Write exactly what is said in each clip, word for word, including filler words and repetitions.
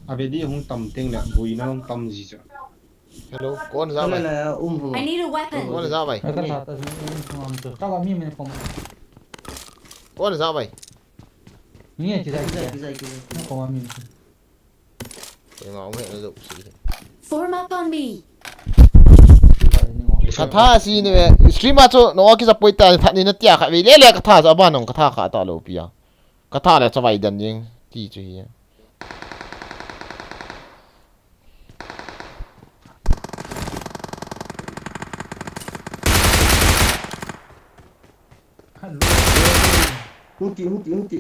Avedi hung tam teng le, buina hung tam ji chu. Hello, kon ja Kala vai. La um hung. I need a weapon. Kon ja vai. Ka ta ta um hung am chu. Ka ba mi me ko ma. Kon ja vai. Ni e ti da Kizai, ki. Kizai, kizai, kizai. Ko ma mi. Ko ma um he na do si. Form up on me. Ka tha si ni ve. Stream a chu no ki ja poi ta phat ni na tia kha ve le le ka tha sa ba nong ka tha kha ta lo pia. Ka tha le chavai dan jing ti chu hi. Hello. Huti, huti, huti.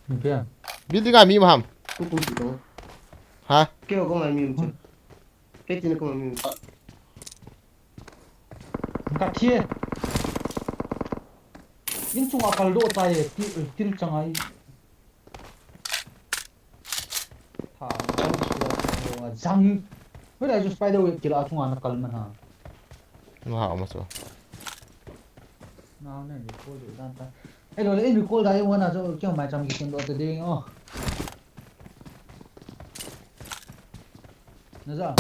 Ni pia. Building a mi maham. Huti, huti to. Ha? Keo ko ma mi mu. Keti ne ko ma mi mu. Ka thi. In chunga kal do ta ye, ti, til changa i. Tha, jang. Wei lai chu spider web kila chunga na kal man ha. Ma ha ma chu. Na ne ni ko do dan ta. Ei lo le, ei mi ko da i wana chu kyo mai cham ki kin do te ding o. Naja.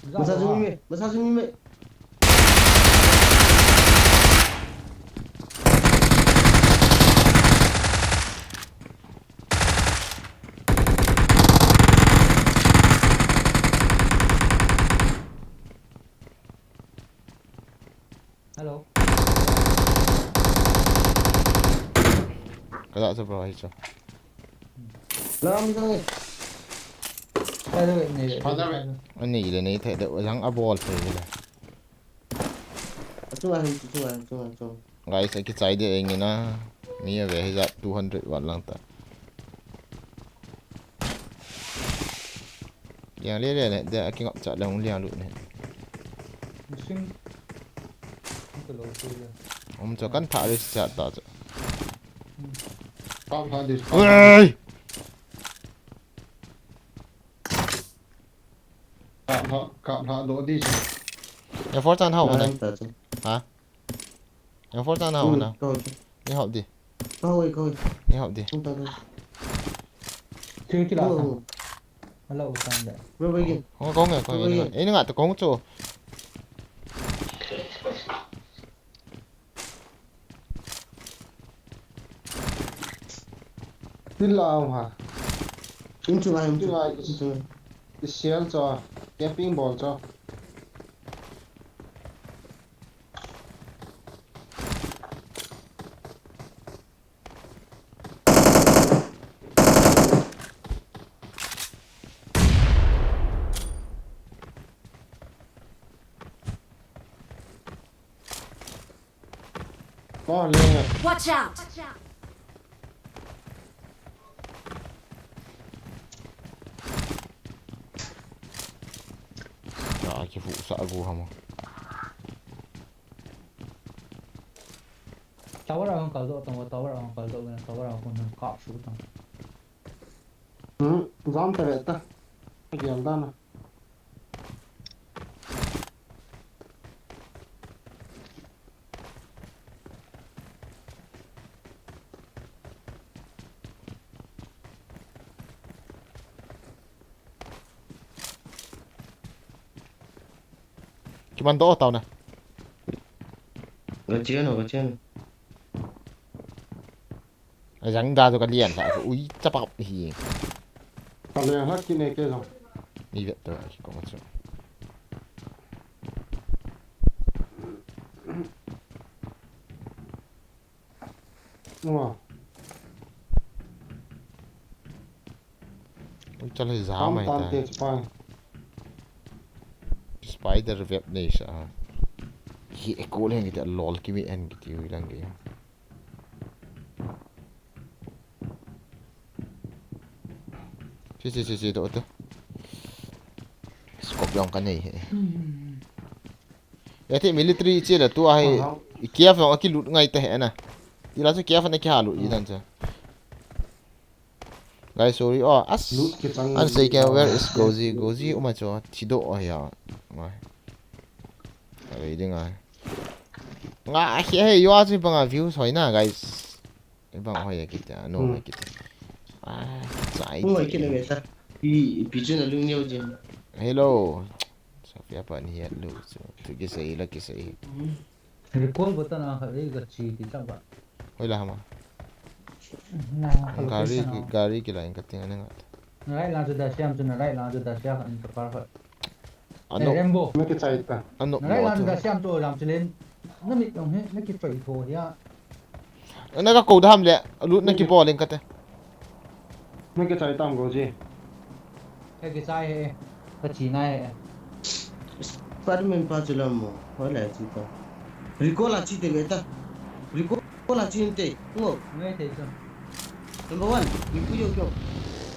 Naja. Masa jumi me, masa jumi me. Hello. Ka da sa bro, hi sa. Lam jang e. Hello, ni. Father. Ani le ni thei de jang a bol thei le. Achu a hin chu a chu a chu. Guys, aki chai de eng na. Mi ave hi ja two hundred wan lang ta. Liang le le ne, de aki ngap cha le hung liang lu ne. Missing. Ka lo tu le. Um cho kan tha le cha ta cho. Ka tha de. Oi! Ka tha, ka tha do di. Ya for chan hao na. Ha? Yang for ta na hao na. Kau je. Ni hao di. Kau, kau. Ni hao di. Kau ta, kau. Kiri kila. Hello, Sanda. Bro, begin. Kong, kong, kong. Ini nga, ini nga, tu kong tu. Tila ha. Inchu ha, inchu ha. Inchu. Isial cho. Camping bol cho. Watch out! Ya, kifu sa agu hamo. Tower a hung kal doh tang, tower a hung kal doh, tower a hung kap su tang. Hmm, jam ta ve ta. Gel dan a. Kiman doh tau na. Ka chian o, ka chian. Ajang da tu ka lian sa tu ui chapap hi. Ka lian ha kine ke jong. Ni vet to ki ko ma chu. Wow. Ui, chal hi za mai ta. Tam te spy. Spider web nei sa. Hi e ko leng kiti lol kimi en kiti ui lang ke. Si, si, si, si, to, to. Scope jong ka nei he. Hmm. Ya ti military che la tu a hi, aha, i K F jong a kilut ngai ta he na. Ti la chu K F na kiha lut i dan cha. Guys, sorry. Oh, as. Lut ki chang an sei ke, where is Gozi? Gozi, oh my God, thidoh a hi a. Mai. Ka ve ding a. Nga, he, he, yo a chu bang a views hoi na, guys. Ibang hoi a kiti a, no, hmm, a kiti. Ah, chai. Oi, kina beta. Pi, pi chu na lung neo jin. Hello. Sophia pa ni hiat lu chu. Tu kisei la kisei. Recall button a khat le ka chi ti chang ba. Hoi la hama. Na, ka Gari, location a. Gari kila in ka ting ani ngat. Na right lang chu da siam chu na right lang chu da siam khat in ka par khat. Ano. Eh, Rambo. Na kichai ta. Ano. Na right lang chu da siam chu lam chu len. Na mit dong he, na kichai tho ya. Na ka ko dam le, lut na kibol in ka te. Na kichai tam ko ji. Ka kichai he, ka chi nai he. Spiderman pa chu lam mo, hoi la chi ta. Recall a chi te beta. Recall a chi te. Ngo. Ngai te chu. Number one, ni ku yo kyo.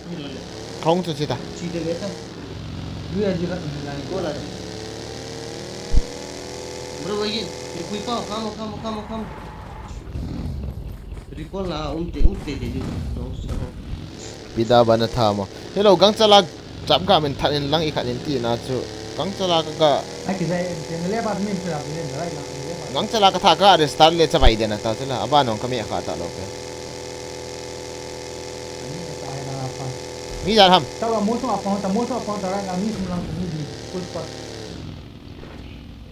Ni lo le. Khong chu chi ta. Chi te beta. Lu ya ji ka ni lai. Recall a chi. Bro, wait. Ni ku pa, come on, come on, come on, come on. Recall la, um te, um te, te, te. Dong su sa ho. Pida bana tha mo. Hello, gangchala chap ga men that in lang i khat in ti na chu. Gangchala ka ga. Ai, ki zai, ki le ba min chu la, min la, la, la. Gangchala ka tha ka arrest le chavai de na ta chu la. Aba nong ka me kha ta lo pe. Ani ta ai na pa. Mi jar ham. Ta ba mo so apon, ta mo so apon ta ra na mi sum lang mi di. Full squad.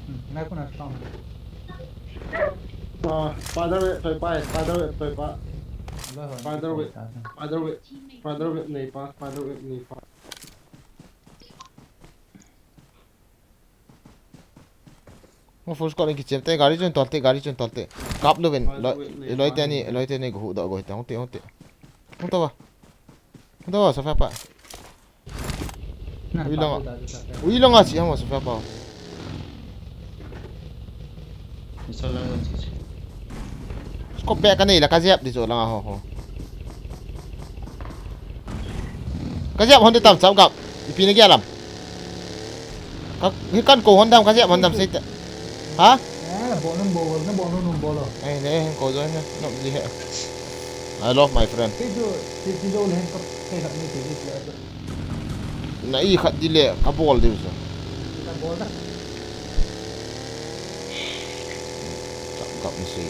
Hmm, nai ko na spam. Ah, spider web, toipa, spider web, toipa. Lo ho. Spider web, spider web, spider web nei pa, spider web nei pa. Mo full squad in kichem te, gari chun tol te, gari chun tol te. Kap lo ven, lo, loi te ni, loi te ni go hu do go te, hong te, hong te. Hong to ba. Hong to ba, Sophia pa. Ui langa. Ui langa si hama Sophia pa. Scope be ka nei la ka jep di jo langa ho ho. Ka jep hon di tam chap gap. Ipi na gya lam. Ka, hi kan ko hon dam ka jep hon dam sei te. Ha? Eh, bol nung bol, na bol nung nung bol lo. Ai, ne, ko jo ne, no, ji he. I love my friend. Ke jo, ke, ke jo le, ka, ke ka ni ke, ke, ke. Na i khat di le, ka bol diu chu. Ka bol da. Chap gap ni sei.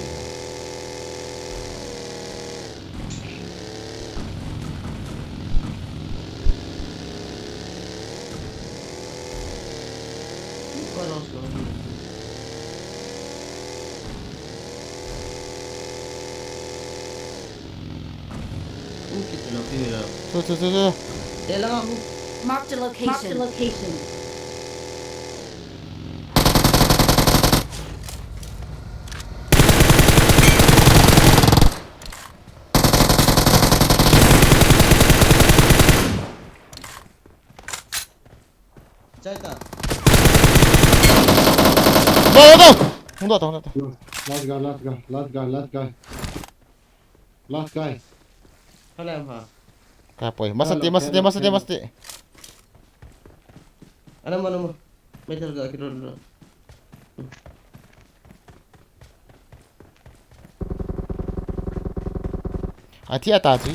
Chu, chu, chu, chu. Marked a location. Marked a location. Chai ta. Go, go, go. Hung do ta, hung do ta. Last guy, last guy, last guy, last guy. Last guy. Hala em ha. Ka poi. Masa ti, masa ti, masa ti, masa ti. Ana mo, ana mo. Metal ga kiro lo. Ati ata ti.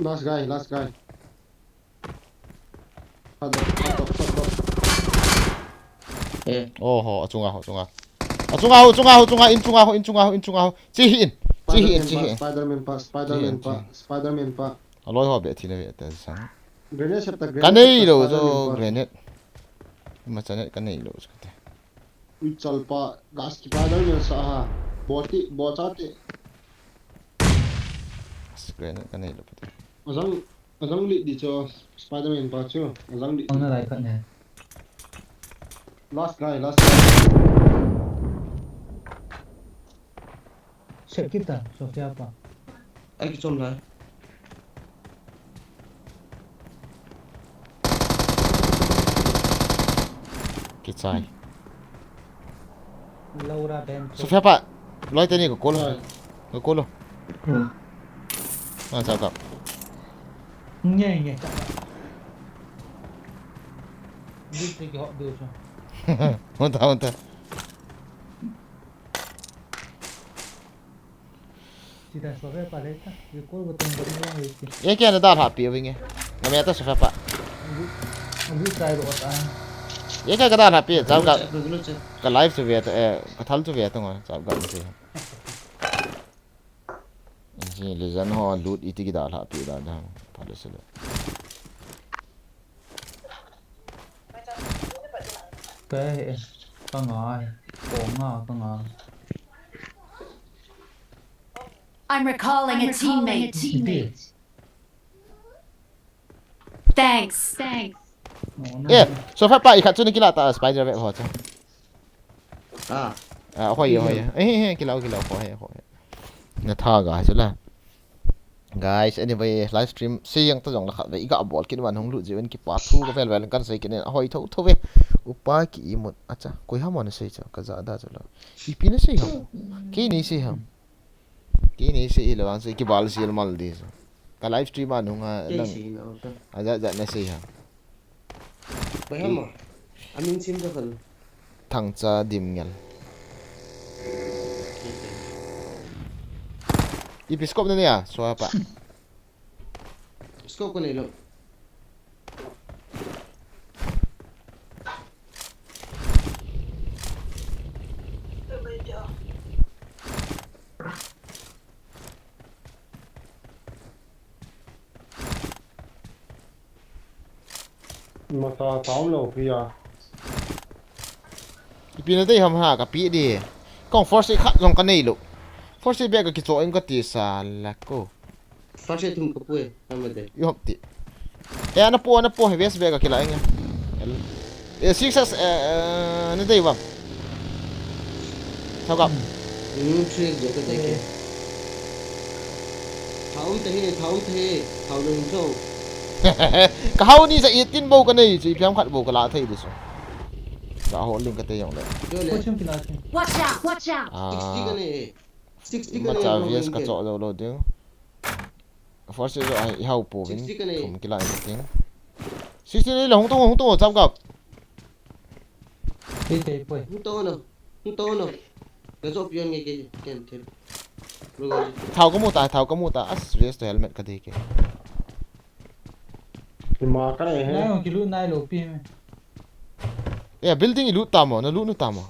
Last guy, last guy. Hot dog, hot dog, hot dog. Eh. Oho, achunga ho, achunga. Achunga ho, achunga ho, achunga, in chunga ho, in chunga ho, in chunga ho. Chi hi in. Chi hi in, chi hi in. Spider-Man pa, Spider-Man pa, Spider-Man pa, Spider-Man pa. Aloi ho be thi na ve ta sang. Grenade sep ta, grenade sep ta, Spider-Man pa. Ka nei lo jo grenade. Ma chane ka nei lo jo te. Ui chal pa, gas ki Spider-Man sa ha. Boti, bota te. Grenade ka nei lo pute. Ajang, ajang li di cho Spider-Man pa cho. Ajang li. Ang na lai khat ne. Last guy, last guy. Sep kita, Sophia pa. Ai ki chom lai. Kichai. Laura Ben. Sophia pa. Loi teni ko kolo. Ko kolo. Hmm. Ah, chao kap. Nge, nge, chao kap. Dil se ki hot dil se. Honta, honta. Sida Sophia pa le ta, ye kol button button lang ye ti. Ye kya na dal happy winge. Na me ta Sophia pa. Abu, abu try ro ta. Ye kya ka dal happy, chao ka, ka live chu ve ta, eh, ka thal chu ve ta ngo, chao ka se. Legend ho loot iti kida lha pi da da. Pha le se le. Ka he, ka ngai, ko nga, ka nga. I'm recalling a teammate. Thanks. Thanks. Eh, so far pa i khat chu ni kila ta spider web ho chu. Ah. Ah, hoi, hoi. Eh, eh, kila, kila, hoi, hoi. Na tha ga chu la. Guys, anyway, live stream se yang ta jong la khat ve i ga bol kin wan hung lut jiu in kipa thu ka vel vel kan sei kin a hoi tho tho ve. Upa ki imut acha. Koi ha mo na sei cha ka ja da chu la. Ipi na sei ha. Kei nei sei ha. Kei nei sei i lo ang sei ki bal sil mal di chu. Ka live stream a nung a Kei lang. Sei na o ta. A ja ja na sei ha. Bai ha mo. Amin sim da kal. Thangcha Dimngel. Ipi scope na nei a, so pa. Scope ko nei lo. Masa taung lo pi a. Ipi na dei ham ha ka pi di. Kong first aid khat jong ka nei lo. First aid bag ka kicho in ka ti sa la ko. First aid thum ka pu e, ka ma de. I hop ti. E, ana pu, ana pu, he vest bag ka kila inge. Eh, six S, eh, eh, na dei bam. Thau kap. Hmm, three X je ka dei ke. Thau um ta he, thau um ta he, thau lo in cho. Ka hau ni sa eighteen bou ka nei, chu i phiam khat bou ka la thei di so. Ka ho ling ka te jong le. Jo le. Watch out, watch out. Ah. Sixty ka nei. Sixty ka nei, Macha no vest ka ring cho ke. Lo lo ding. First aid jo ai hau po vin. Sixty ka nei. Thum kila i ting. Sixty nei la hung tong, hung tong, chap kap. Tei tei poi. Hung tong no. Hung tong no. Ka jo pion nge ke ken thil. Rugo. Thau ka mu ta, thau ka mu ta. As vest to helmet ka dei ke. Ima ka nei he. Nai hung kilu nai lo pi me. Ya, building i lut ta mo, na lut nu ta mo.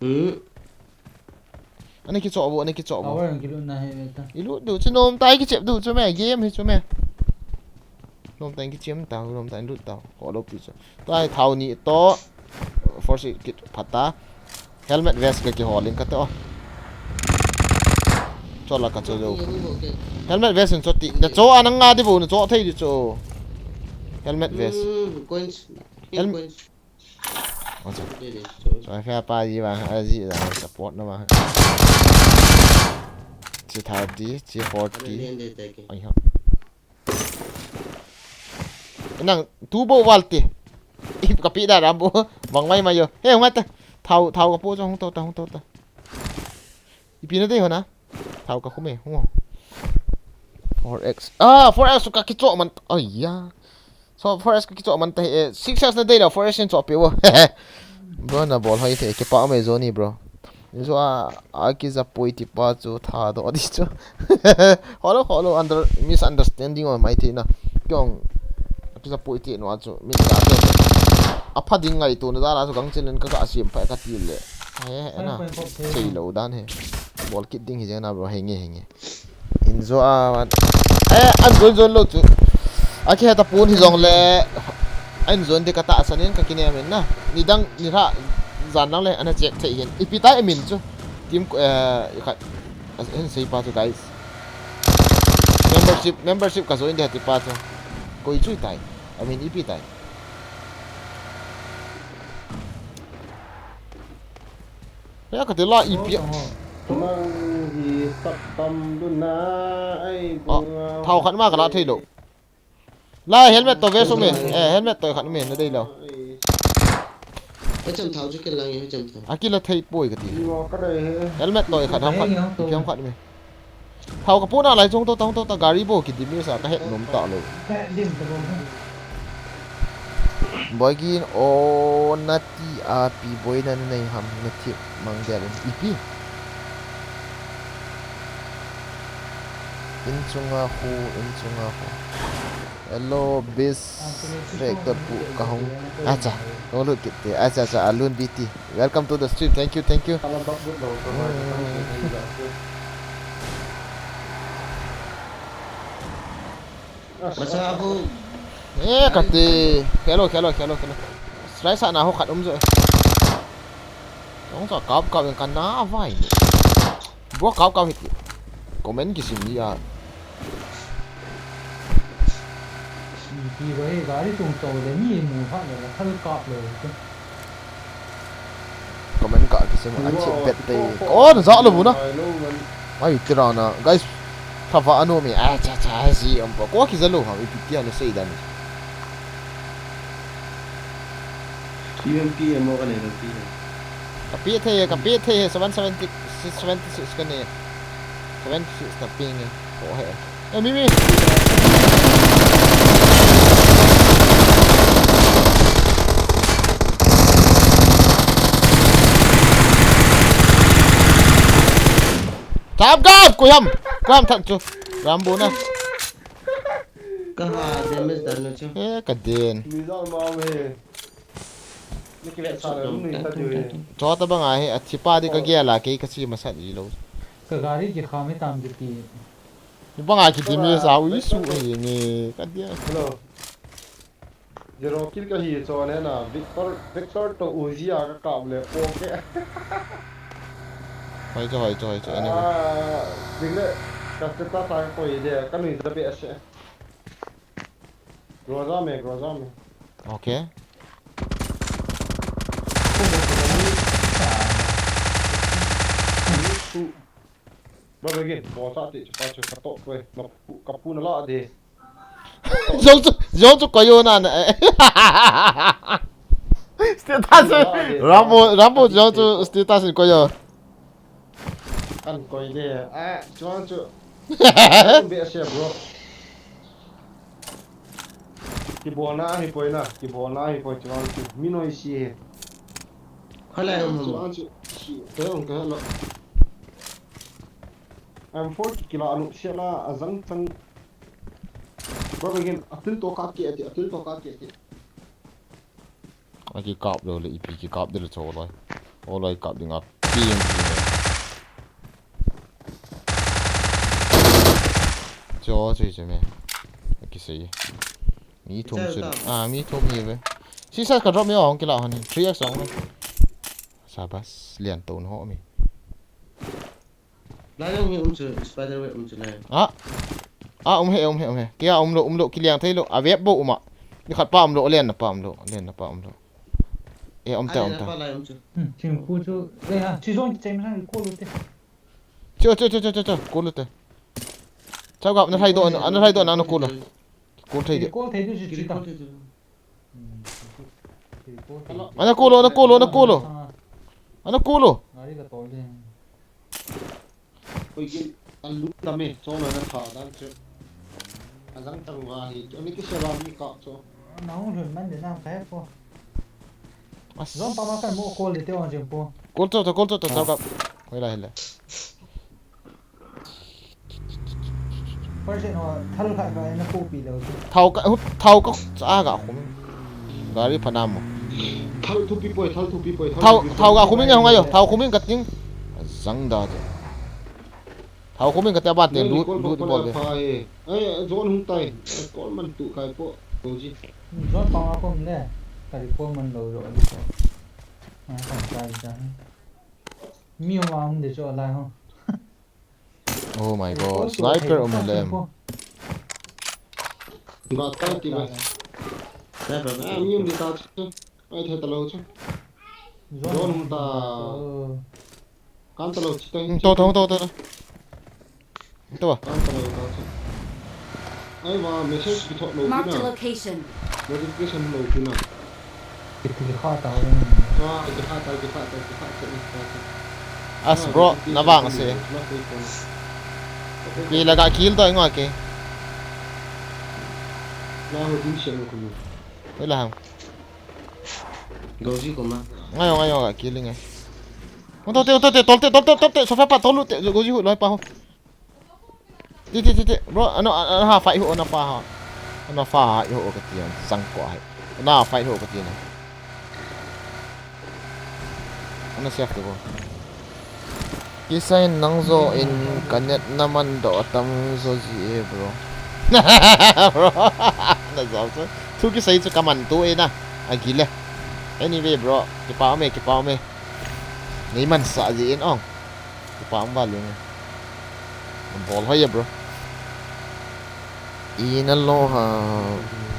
Hmm. Ana kicho bo, ana kicho bo. Power ang kilut na he ta. I lut du chu nom tai kichep du chu me, game hi chu me. Nom tai kichem ta, nom tai lut ta. Ko lo pi chu. Tai thau ni to. First aid kit phat ta. Helmet vest ka kihol in ka to. Cho la ka cho jo. Helmet vest in cho ti. Na cho anang nga di bo, na cho thei di cho. Helmet vest. Hmm, coins. Helm- Coins. Acha. Choi fea pa ji vang, a ji vang, support na vang. Chi thirty, chi forty. Oi ho. Nang tu bo val ti. Ip ka pi da ram bo. Bang mai mai yo. He, hung ta. Thau, thau ka po cho hung to ta, hung to ta. Ipi na dei ho na. Thau ka khum e, hung. Four X. Ah, four X ka kicho man. Ai ya. So, four X ka kicho man ta hi, eh, six X na dei lo, four X in cho pe wo. Bro, na bol hoi the, kipa mai jo ni, bro. Ni jo a, a kija pui ti pa chu tha do di chu. Holo, holo, under, misunderstanding on mai the na. Kyong, a kija pui ti no chu, mi ja te. A pha ding ngai tu na da la chu gang chen ka ga sim pa ka ti le. He, he, na. Sei lo dan he. Bol kit ding hi jeng na, bro, he nge, he nge. In jo a, eh, an jon jon lo chu. A ki heta pun hi jong le. An jon de ka ta sanin ka kinem in na. Ni dang, ni ra, jan dang le, ana check thei hin. Ipi tai min chu. Team, eh, khat. As in sei pa chu, guys. Membership, membership ka join de ti pa chu. Koi chu tai. I mean, ipi tai. Ya ka te la ipi. Mang hi sap tam dun na, ai, ah, bunga. Thau khat ma ka la thei lo. La helmet to ve so me. Eh, helmet to khat me na dei lo. Ai. Hacham thau chu kel lang, hacham thau. Akila thei poi ka ti. Ni mo ka dei he. Helmet to khat ham khat. Ipi ham khat me. Thau ka puna lai chung to, tang to, ta gari bo ki dim sa ka het nom ta lo. Boigin o nati a pi boina nei ham na thip mang del ipi. In chunga khu, in chunga khu. Hello, bis. Rek dot pu ka hong. Acha, hong lut kit te. Acha, acha, Alun B T. Welcome to the stream. Thank you, thank you. Masa ko. Eh, kati. Khelo, khelo, khelo, khelo. Strike sa na ho khat um jo. Tong sa kap kap yang kana vai. Bro kap kap hiti. Comment kisim ni a. Pi ba he gari tung to le ni mu kha le thal kap le. Comment ka kisim a chip bet te. Oh, na za lo bu na. Ai, tira na. Guys, thava anu mi. Ai, cha cha si am pa. Ko ki za lo ha, ipi tia na sei dan. U M P mo ka le lo pi. Ka pi the, ka pi the, seven seventy, six seventy six ka ne. Seventy six ka ping e. Ko he. Eh, mi, mi. Tap gap, ko ham. Ko ham than chu. Rambo na. Ka ha damage dan na chu. Eh, ka den. Mi za ma me. Ni ki le sa le, ni ta ju e. Cho ta bang a he, a thipa di ka gel a, kei ka si masat i lo. Ka gari ki kha mi tam ki ti. Bang a ki ti mi sa u i su e nge, ka dia. Hello. Zero kill ka hi cho ne na, Victor, Victor to Uzi a ka kap le, po ke. Hoi cho, hoi cho, hoi cho, anyway. Ah, ding le, ka se ta sa ka koi de, ka nui za be se. Groza me, groza me. Okay. Su. Ba begin, bo sa ti chu pa chu ka to ko e. No pu, ka pu na la de. Jong chu, jong chu ko yo na na. Status. Rambo, Rambo jong chu status ko yo. Kan koi de. Ah, chuan chu. Kan be sia, bro. Kibolna hi poi na, kibolna hi poi chuan chu. Mi noi si he. Khala um. Chuan chu. Te ong ka lo. M four kila anu sia la azang chang. Bro, again, atul to ka ke ati, atul to ka ke ati. A kikap lou le, ipi kikap ding le cho loi. O loi kap ding a piang piang le. Cho, cho, cho me. A kisei. Mi thum chu. Ah, mi thum hi ve. Sisa ka drop mi ong kila hon. Three X ong me. Sabas, lian to no mi. Lai jong hi um chu, spider web um chu lai. Ah. Ah, um he, um he, um he. Kia um lo, um lo, kiliang thei lo. A web bo um a. Ni khat pa um lo, len na pa um lo, len na pa um lo. Eh, um ta, um ta. Pa lai um chu. Hmm, thingkung chu. Eh, ha, chi jong chi chem sang ko lo te. Cho, cho, cho, cho, cho, cho, ko lo te. Chao gap na thai do, na thai do, na, na ko lo. Ko thei de. Ko thei du chi ta. Ana ko lo, ana ko lo, ana ko lo. Ana ko lo. Gari ka tol de. Koi gin, an lu ta me, chong na tha dan che. Azang tang wa hi, ani ki se ba mi ka cho. Na hung lhun man de na ka he po. As. Zon pa ma kan mo ko le te on jeng po. Ko cho ta, ko cho ta, ta ka. Hoi la hile. Percent ho thal khat ka na ko pi lo. Thao ka, thao ka, cha ga khum. Gari phanam mo. Thal thupi poi, thal thupi poi, thal thupi poi. Thao ga khum nge hung ayo, thao khum ka ting. Zang da te. Thao khum ka te ba te lu lu bol de. Ai, zon hung tai. Kol man tu kai po. Ko ji. Zon pa ma ko le. Ka ri ko man lo ro di ko. Ai, kan ka ja. Mi wa um de cho lai ho. Oh my God, sniper um lem. Ba ta ti ba. Sniper. Ah, mi um di ta chu. Ai, thei ta lo chu. Zon hung ta. Kan ta lo chi ta. To, to, to, to. To. Kan ta lo ta chu. Ai, wa message ki thot lo. Marked a location. Notification lo ki na. Ki, ki kha ta. Ah, ki kha ta, ki kha ta, ki kha ta, ki kha ta. As bro, na vang se. Ki la ga kill to ngo ke. Na ho din se ko. Wei la ham. Goji ko ma. Ngai ngai ga kill ngai. Unto te, unto te, tol te, tol te, tol te, sofa pa tol te, goji hu loi pa ho. Ti, ti, ti, ti. Bro, ano, ano ha fight ho, ano pa ha. Ano fa ha ho ka ti an sang ko hai. Ano fight ho ka ti na. Ano safe to bro. Kisai nang zo in ka net na man do tam zo ji e bro. Bro. Na jao chu. Thu kisei chu kaman to e na. Agile. Anyway, bro. Kipa ume, kipa ume. Nei mansah jeh in ong. Kipa um valeu nge. Bol hoi e, bro. Ina lo ha.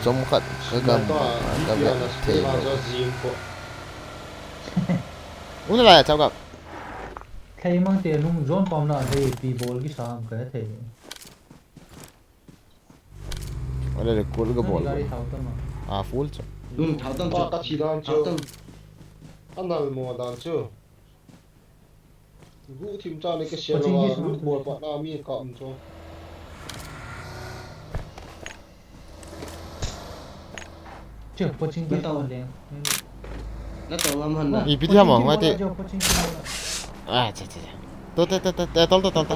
Chomkhat ka gam. Ka vet thei lo. Una la ya chao gap. Thei mang te nung zon pom na thei pi bol kisa am ka thei. Ole le kul ga bol. Gari thau tam a. A full chu. Hmm, thau tam chu. Ka thi dan chu. Thau tam. Anal mo dan chu. Gu thim cha le ka share wa. Paching ki bol pa na mi ka um chu. Che, paching ki. Natao. Natao lam han na. Ipi ti ham, ngai te. Paching ki. Ah, cha, cha, cha. To, to, to, to, to, tol, to, tol, to.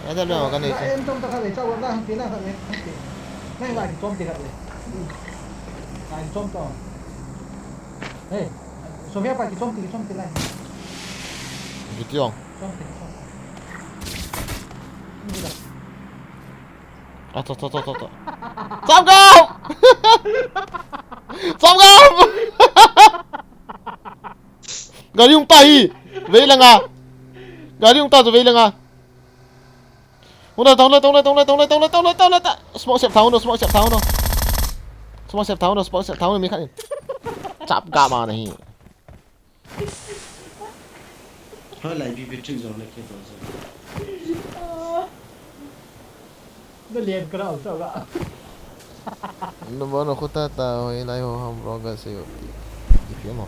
Ngai te lo ka nei. Em tom ta kha le, cha wa na, ti na kha le. Nang lai ki chom ti kha le. Lai ki chom to. Hey, Sofia pa ki chom ti, ki chom ti lai. Ipi ti ong. Chom ti, ki chom ti. Ah, to, to, to, to, to. Chapgap! Chapgap! Gari hung ta hi. Vei langa. Gari hung ta chu vei langa. Hung ta, hung ta, hung ta, hung ta, hung ta, hung ta, hung ta, hung ta, hung ta. Smoke sep thau no, smoke sep thau no. Smoke sep thau no, smoke sep thau no, mi khat in. Chapgap ma na hi. Hoilai B B Trick jong le khe to jong. Na lian ka rau sa ga. Na ba na khuta ta hoilai ho ham bro ga se yo. Ipi mo.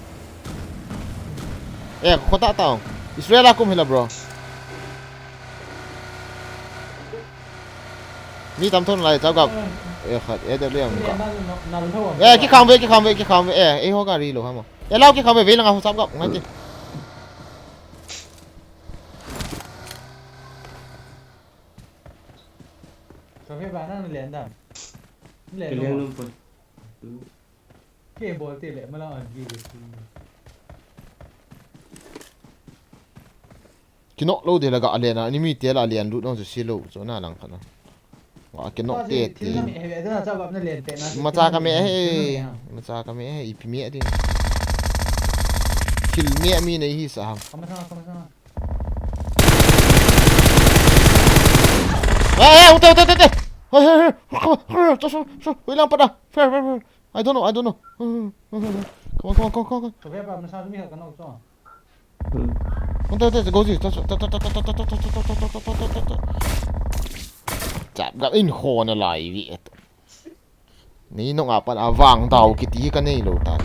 Eh, khuta ta. Israel a kum hila, bro. Mi tam thon lai chapgap. Eh, khat, eh, de liang ka. Na, na, na, na, na. Eh, ki kham ve, ki kham ve, ki kham ve. Eh, eh, ho gari lo ham. E lau ki kham ve, vei langa ho chapgap, ngai te. Ka ve ba nang len dam. Len. Ke len lo. Lum pon. Ke bol te le, ma la an gi ve. Kinok lou de la ga alen a, enemy te la alen lut nang chu si lou, chu na lang khat na. Ga kinok te te. Macha ka me he. Macha ka me he, ipi me ding. Thil me mi nei hi sa ham. Eh, eh, ute, ute, ute, ute. Hey, hey, hey. Come on, come on, come on, come on. Wait lang pa da. Fair, fair, fair. I don't know, I don't know. Come on, come on, come on, come on. Chapgap in kho na lai vi et. Ni nung apan avang dau kiti ka nei lou ta.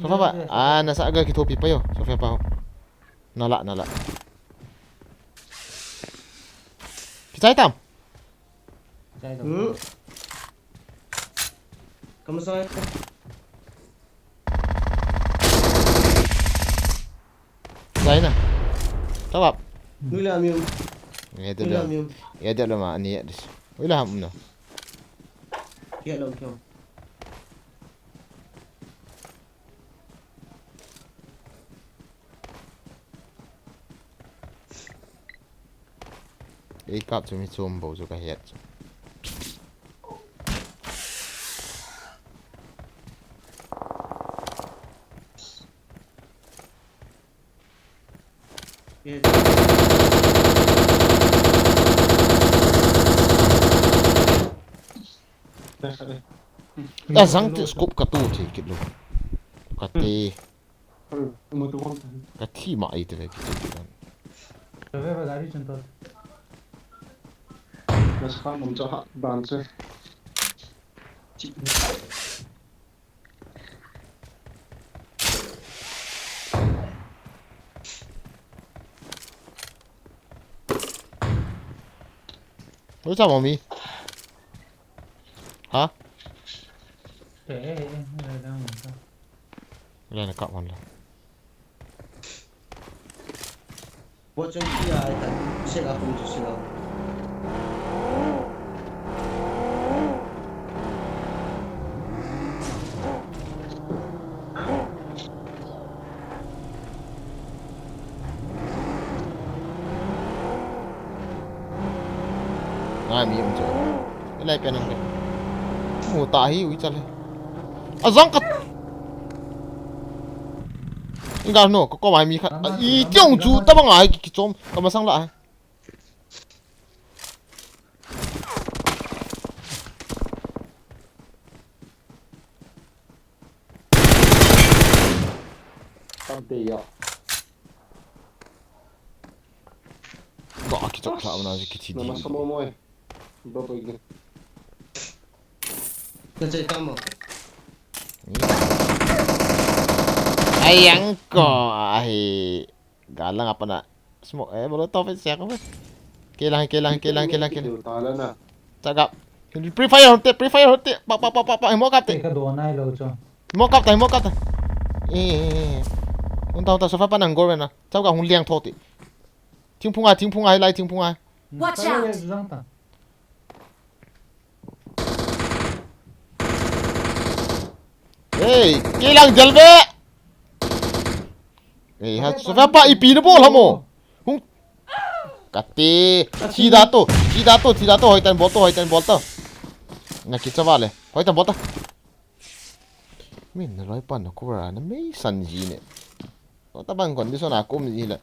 Sofia pa, ah, nasa ga kithopi pa yo. Sofia pa ho. Nala, nala. Kichai tam. Chai dam. Hmm. Kamu sai. Chai na. Tawap. Nui la mium. Nge de Nui la lo. Mium. Nge de lo ma ani ya dis. Ui la ham no. Kia lo kyo. Ei kap chu mi chom bou chu ka het chu. Ta jang ti scope ka tu thi kit lo. Ka ti. Hmm, mo tu kon. Ka thi ma ai te ve ki chu kan. Ka ve ba gari chun to. Ka sa nom cha ha ban che. Chi. Oi cha mo mi. Ha? Eh, eh, eh, eh, eh, eh. Len kap hon le. Bo chang kia ai tan, sila kum chu sila. Ngai mi um chu. Ilai pen ang ke. Mu ta hi ui chale. A jang ka. Inga no, ko ko mai mi khat. I tiong chu ta bang ai ki chom. Ka masang la. Tam te ya. Ga kichok thla mana ji kithi di. Nama samo moi. Bro, bro, ini. Kacai tamo. Ayang ko ahi. Galang apa na? Smoke, eh, bolo to fe siya ko fe. Kelang, kelang, kelang, kelang, kelang. Tala na. Tagap. Pre fire hote, pre fire hote. Pa, pa, pa, pa, pa. Mo kap te. Ka do nai lo cho. Mo kap ta, mo kap ta. Eh, eh, eh. Unta, unta, sofa pa nang gor na. Chau ka hung liang tho ti. Thingphung a, thingphung a, lai thingphung a. Watch out! Hey, kilang jalbe. Hey, ha, sofa pa ipi na bol hamo. Hung. Kate. Sida to, sida to, sida to, hoitan bol to, hoitan bol to. Na kicha vale. Hoitan bol to. Min na loi pan na kura na mei san ji ne. O ta bang condition a kum ji le.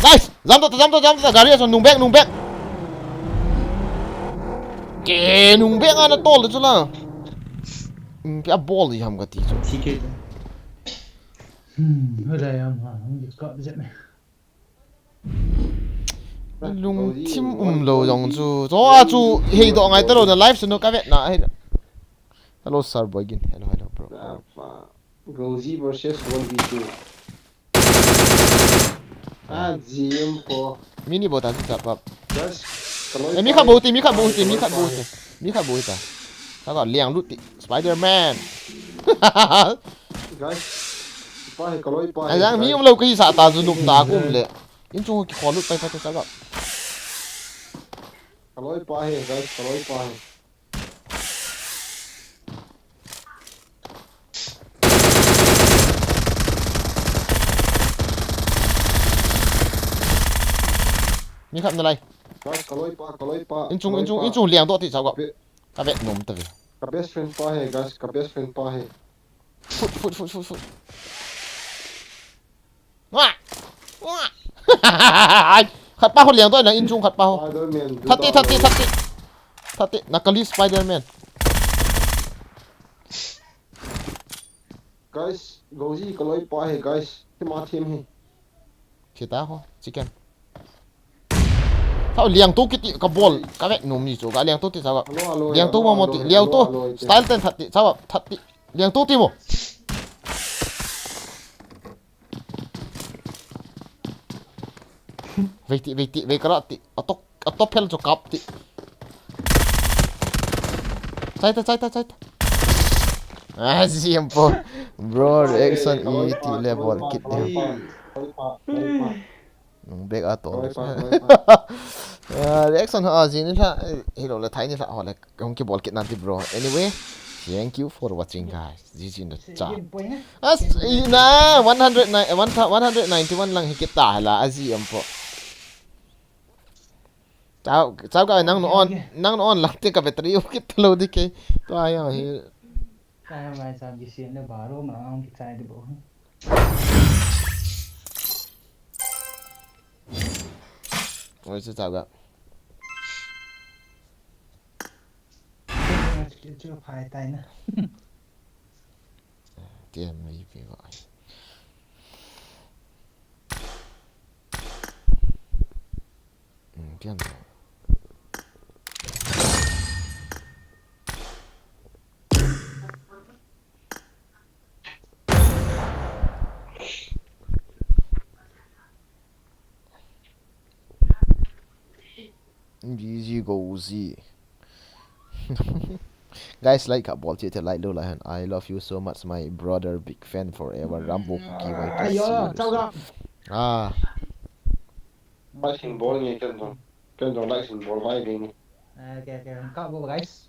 Nice! Jam to, jam to, jam to, gari aso nung bek, nung bek. Ke nung bek ana tol chu la. Hmm, pia bol ji ham ka ti chu. T K. Hmm, hoi lai ham ha, hung discard je me. Lungthim um lo jong chu. Cho a chu hei doh ngai ta lo na live sunu ka vet na hei. Hello, sir, boy gin. Hello, hello, bro. Gozi versus one v two. Ah, G M four. Mini bota si chap up. Yes. Eh, mi khat bol ti, mi khat bol ti, mi khat bol ti. Mi khat bol ta. Ka ga liang lut ti. Spider-Man. Guys. Pa he, kaloi pa he. Ajang mi um lo ka hi sa ta ju num ta kum le. In chung ki khol lut pai pa ta chap up. Kaloi pa he, guys, kaloi pa he. Mi khat na lai. Guys, kaloi pa, kaloi pa. In chung, in chung, in chung liang doh ti chau ka. Ka vet nom ta ve. Ka best friend pa he, guys, ka best friend pa he. Foot, foot, foot, foot, foot. Wah! Wah! Ai, khat pa ho liang doh na in chung khat pa ho. Spider-Man, thirty, thirty, thirty. Thirty, nakali Spider-Man. Guys, Gozi kaloi pa he, guys. Thim a thim he. Thita ho, chicken. Thao liang to kiti ka bol, ka vet nom ni chu, ka liang to ti chau ka. Hello, hello, liang to hello, mo mo hello, ti, hello, liang to. Hello, hello, style ten thirty, chau thirty. Liang to ti mo. Vei ti, vei ti, vei kara ti. Atok, atok phel chu kap ti. Chai ta, chai ta, chai ta. Ah, siam po. Bro, reaction i ti le bol kit de. Nung bek a to. Ah, reaction ha, jin la, eh, hello le thai ni la, ho le. Hung kibol kit nan ti, bro. Anyway, thank you for watching, guys. G G in the chat. As, ina, one hundred nine, one, one hundred ninety-one lang hi kita hala, aji ampo. Chau, chau ka nang no on, nang no on lang te ka battery u kit lo di ke. To ayo hi. Kaya mai sa G C le baro ma ang kichai di bo. Oi, chu chau ka. Chu phai tai na. Tiam mai pi ko. Hmm, tiam. G G go Z. Guys, like ka bol che te, like lo la han. I love you so much, my brother, big fan forever. Rambo Cookie White. Ayo, chau ka. Ah. Like symbol ni ken jong. Ken jong like symbol mai ding. Okay, okay. Ka bol, guys.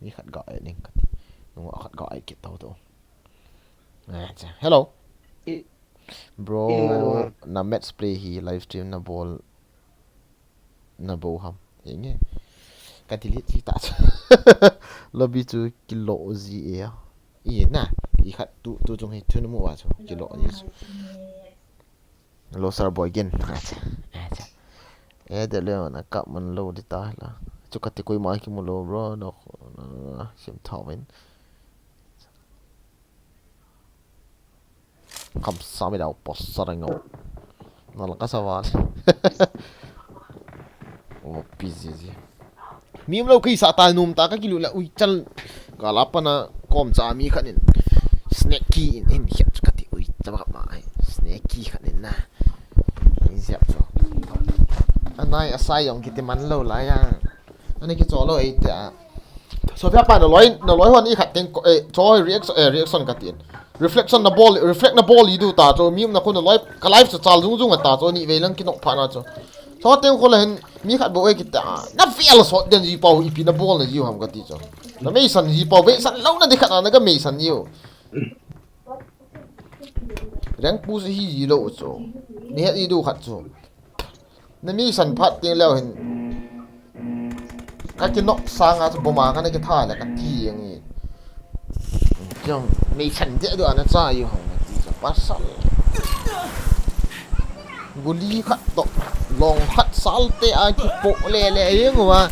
Mi khat ga ai ning khat. Nung khat ga ai kit tau tu. Acha. Hello. I, Bro, na match play hi live stream na bol na bol ham. Enge. Ka delete chi ta. Lobby chu kilo ji e. I na. I khat tu tu chung hi thun mu wa chu. Kilo ji chu. Lo sar boy gen. Acha. Acha. E de le na kap man lo di ta la. Chu ka ti koi ma ki mu lo bro. No. Sim thawin. Kamsam i dau pasal ngau. Nalaka saval. O, pizzi. Mi um lo kisa ta num ta ka kilu la ui chal. Ka la pana kom cha mi khat in. Snake in in hiat ka ti ui cha ba ma ai. Snake khat in na. Ai ziap cho. Anai asai yong kiti man lo la ya. Ani ki cholo ei te a. Sophia pa na loi, na loi hon i khat teng ko, eh, cho reaction, eh, reaction ka tin. Reflection na bol, reflect na bol i du ta cho, mi um na ko na loi, ka live sa chal zung zung ta cho, ni vei lang ki nok pha na cho. Cho teng ko la hin, mi khat bo ei kita. Na vel so den ji pau i pi na bol na ji ham ka ti cho. Na mei san ji pau, mei san lo na di khat na, na ka mei san ji u. Reng pu si hi ji lo cho. Ni het i du khat cho. Na mi san phat teng leo hin. Ka ki nok sanga chu boma ka na ki tha le ka ti ang i. Jong, mei san de du ana cha yu hong na ti cha pasal. Guli khat to, long khat sal te a ki po le le yeng wa.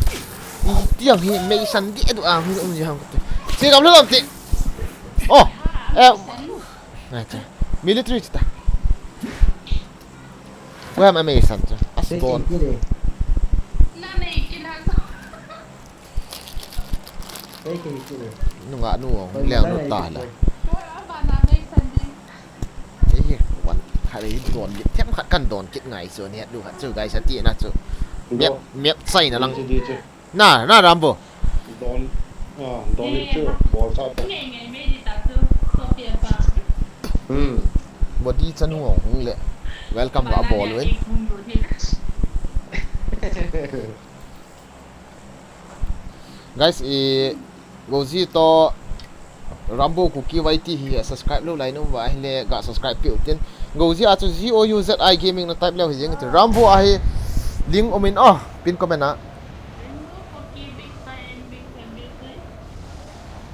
I ti ang hi mei san de du ang hi um ji hong ka ti. Si gam le lam ti. Oh, eh, acha. Military ta. Where am I mei san cha? Asbon. Nunga nu ong leo nu ta la. Ei hi wan khat ei don kit them khat kan don kit ngai chu ni du khat chu guys ati na chu. Map, map sai na lang. Na, na Rambo. Don, ah, don itu bol sa to. Hmm. Body chanu ong le. Welcome ga bol wen. Guys, i Gozi to Rambo Kuki Y T hi subscribe lo lai nom uva ahile ga subscribe peh u tin. Gozi a chu G O U Z I Gaming na type leu hi jeng tin. Rambo ahi link um in oh, pin comment a.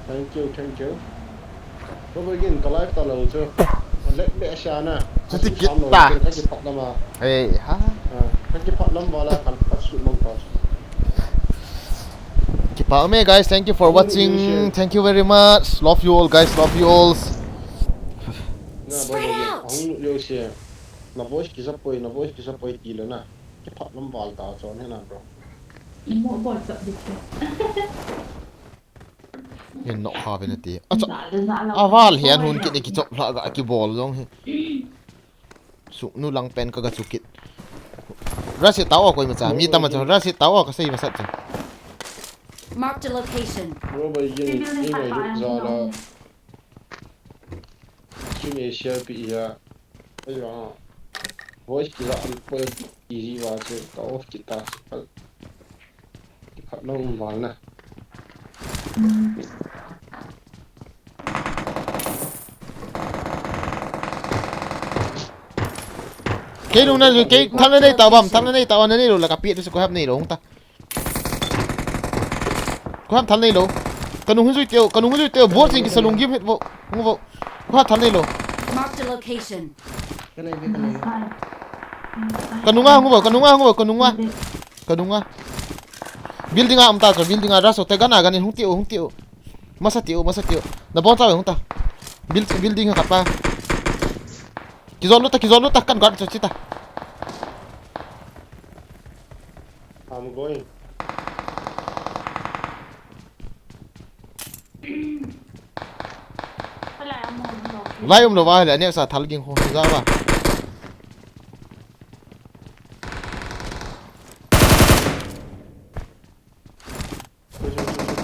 Thank you, thank you. Bro, again, ka live ta lo chu. Let me share na. Chuti kit ta. Ka ki phat lam a. Ei, ha. Ah, ka ki phat lam wala kan pat su mang pa. Kipa me guys, thank you for watching. Thank you very much. Love you all guys, love you all. Na, bro, again. Ahung yo share. Na voice ki sa poi, na voice ki sa poi ti le na. Ki phat lam wal ta cho ne na, bro. Mo bol sa di. Hin nok ha ve na ti. Acha. Aval hian hun kit ni ki chop hla ga ki bol jong hi. Suknu lang pen ka ga chu kit. Rush ta o koi ma cha. Mi tam ma cha. Rush ta o ka sei ma sat cha. Marked a location. Bro, bai yin, ni mai lut za la. Ki me share pi ya. Ayo. Voice ki la an poi. Easy wa che ka off kita. Khat lo um val na. Kei lung na, kei thal na nei ta bam, thal na nei ta, na nei lo la ka pi tu se ko hap nei lo hung ta. Ko hap thal nei lo. Ka nung hun zui teo, ka nung hun zui teo, bot sing ki sa lung gim het vo. Ngu vo. Ko hap thal nei lo. Marked a location. Ka nunga ngu vo, ka nunga ngu vo, ka nunga. Ka nunga. Building a um ta chu, building a rush u te, gun a, gun in hung ti u, hung ti u. Masa ti u, masa ti u. Na bon ta hung ta. Build, building ha kapa. Kizon lu ta, kizon lu ta, kan guard chu chi ta. I'm going. Lai um lo va le, ne sa thal ging ho za va.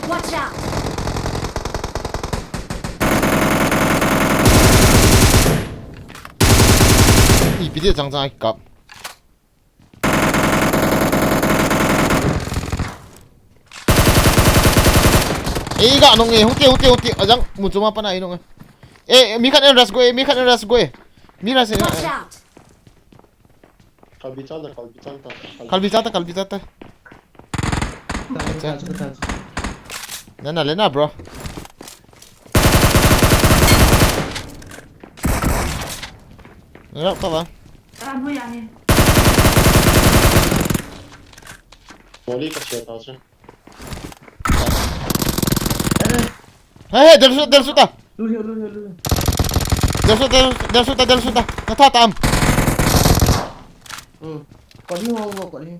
Watch out! Ipi dia chang chang kap. Ei ga nong e, hung ti, hung ti, hung ti. Ajang, mun chuma pana ei nong e. Eh, mi khat en rush go e, mi khat en rush go e. Mira se. Watch out! Kalbi chang ta, kalbi chang ta, kalbi. Kalbi chang ta, kalbi chang ta. Acha. Nana le na, bro. Nana pa ba? Moli ka share ta se. Hey, hey, del suta, del suta. Lul hiu, lul hiu, lul hiu. Del suta, del suta, del suta. Na tha tam. Hmm. Koi hi ho, koi hi.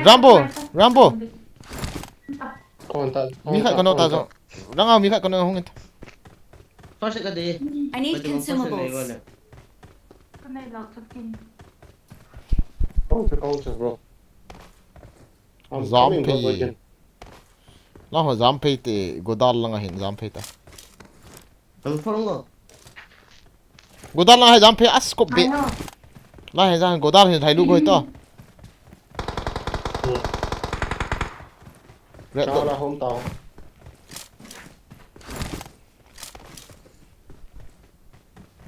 Rambo, Rambo. Kon ta, mi khat kon ta jo. Ranga mi khat kon hung. First ka de. I need consumables. Kon ta, kon ta, bro. Jam phei. Lang ho jam phei te, godal lang ahin jam phei ta. Ang phone ngo. Godal lang hai jam phei as kop be. Lang hai jam godal hin thai lu goi to. Red dot. Home tao.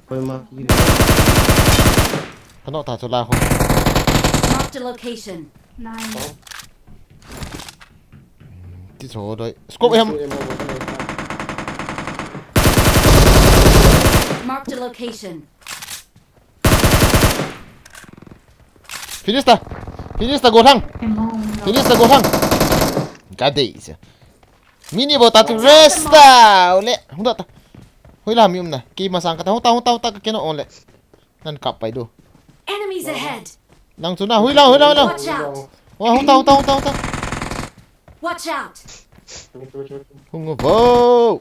Koi ma ki. Kano ta chu la ho. Marked a location. Nine. Ti cho doi. Scope em. Marked a location. Finish ta. Finish ta go thang. Finish ta go thang. Ka dei se. Mini bo ta tu resta. Ole. Hung da ta. Hoi la mi um na. Ki masang ka ta. Hung ta, hung ta, hung ta ka keno ole. Nan kap pai du. Enemies ahead! Nang chu na, hui lang, hui lang, hui lang. Watch out! Wa, hung ta, hung ta, hung ta, hung ta. Watch out! Hung vo.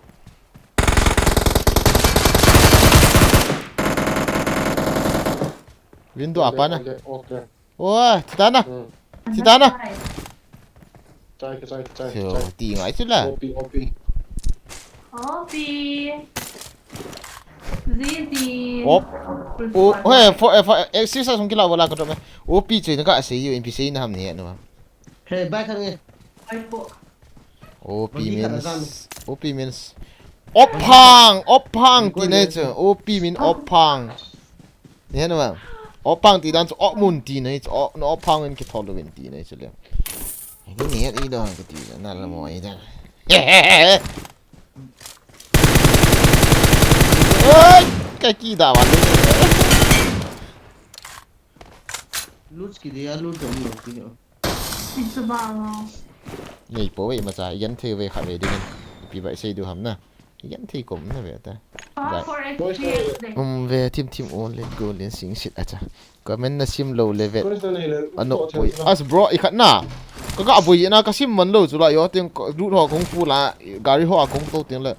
Window apa na? Okay, okay. Wa, thi ta na. Hmm. Thi ta na. Chai, chai, chai, chai. Ti ngai chu la. O P, O P. O P. Zizi. Op. O, he, for, eh, for, eh, six sung kila wala ka drop, eh. O P chu na ka sei u, N P C na ham ni no. He, bai khan nge. Bai po. O P means, O P means. Ophang, ophang ti nei chu. O P mean ophang. Ni henu ma. Opang ti dan chu opmun ti nei chu, o, no opang in kithol uvin ti nei chu le. Ni ni i do ka ti na la mo i da. Oi, ka ki da wa le. Lut ki de ya lut dom lo ki. Nei po ve ma cha, i gen thei ve kha ve ding. Pi bai sei du ham na. I gen thei kom na ve ta. Bai. Um ve thim thim o le go len sing sit a cha. Comment na sim lo le ve. Ano poi. As bro i khat na. Ka ga boi na ka sim man lo chu la yo teng lut ho kung fu la gari ho a kung to teng le.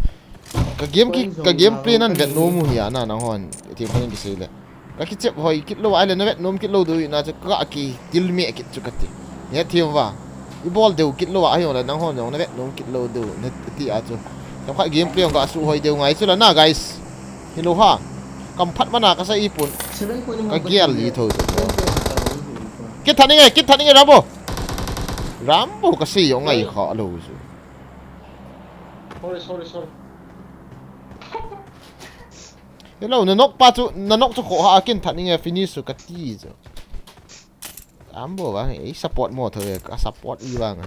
Ka game ki, ka game play nan vet nom u hi a na nang hon. Thim khan ki sei le. Ka kichep hoi kit lo, ahile na vet nom kit lo diu na chu ka kitil me kit chu kati. Ni hethem uva. I bol deu kit lo a, ahile nang hon jong na vet nom kit lo diu, na ti a chu. Kam khat game play jong ka suhoi deu ngai chu la na, guys. Hello ha. Kam phat mana ka sa i pun. Ka gel li tho chu. Kit tha ning e, kit tha ning e, Rambo. Rambo ka sei jong ngai kha lo chu. Sorry, sorry, sorry. Hello, na nok pa chu, na nok chu kho ha, a kin that ning e finish chu ka ti chu. Ambo vang, ei support mo tho e, ka support i vang.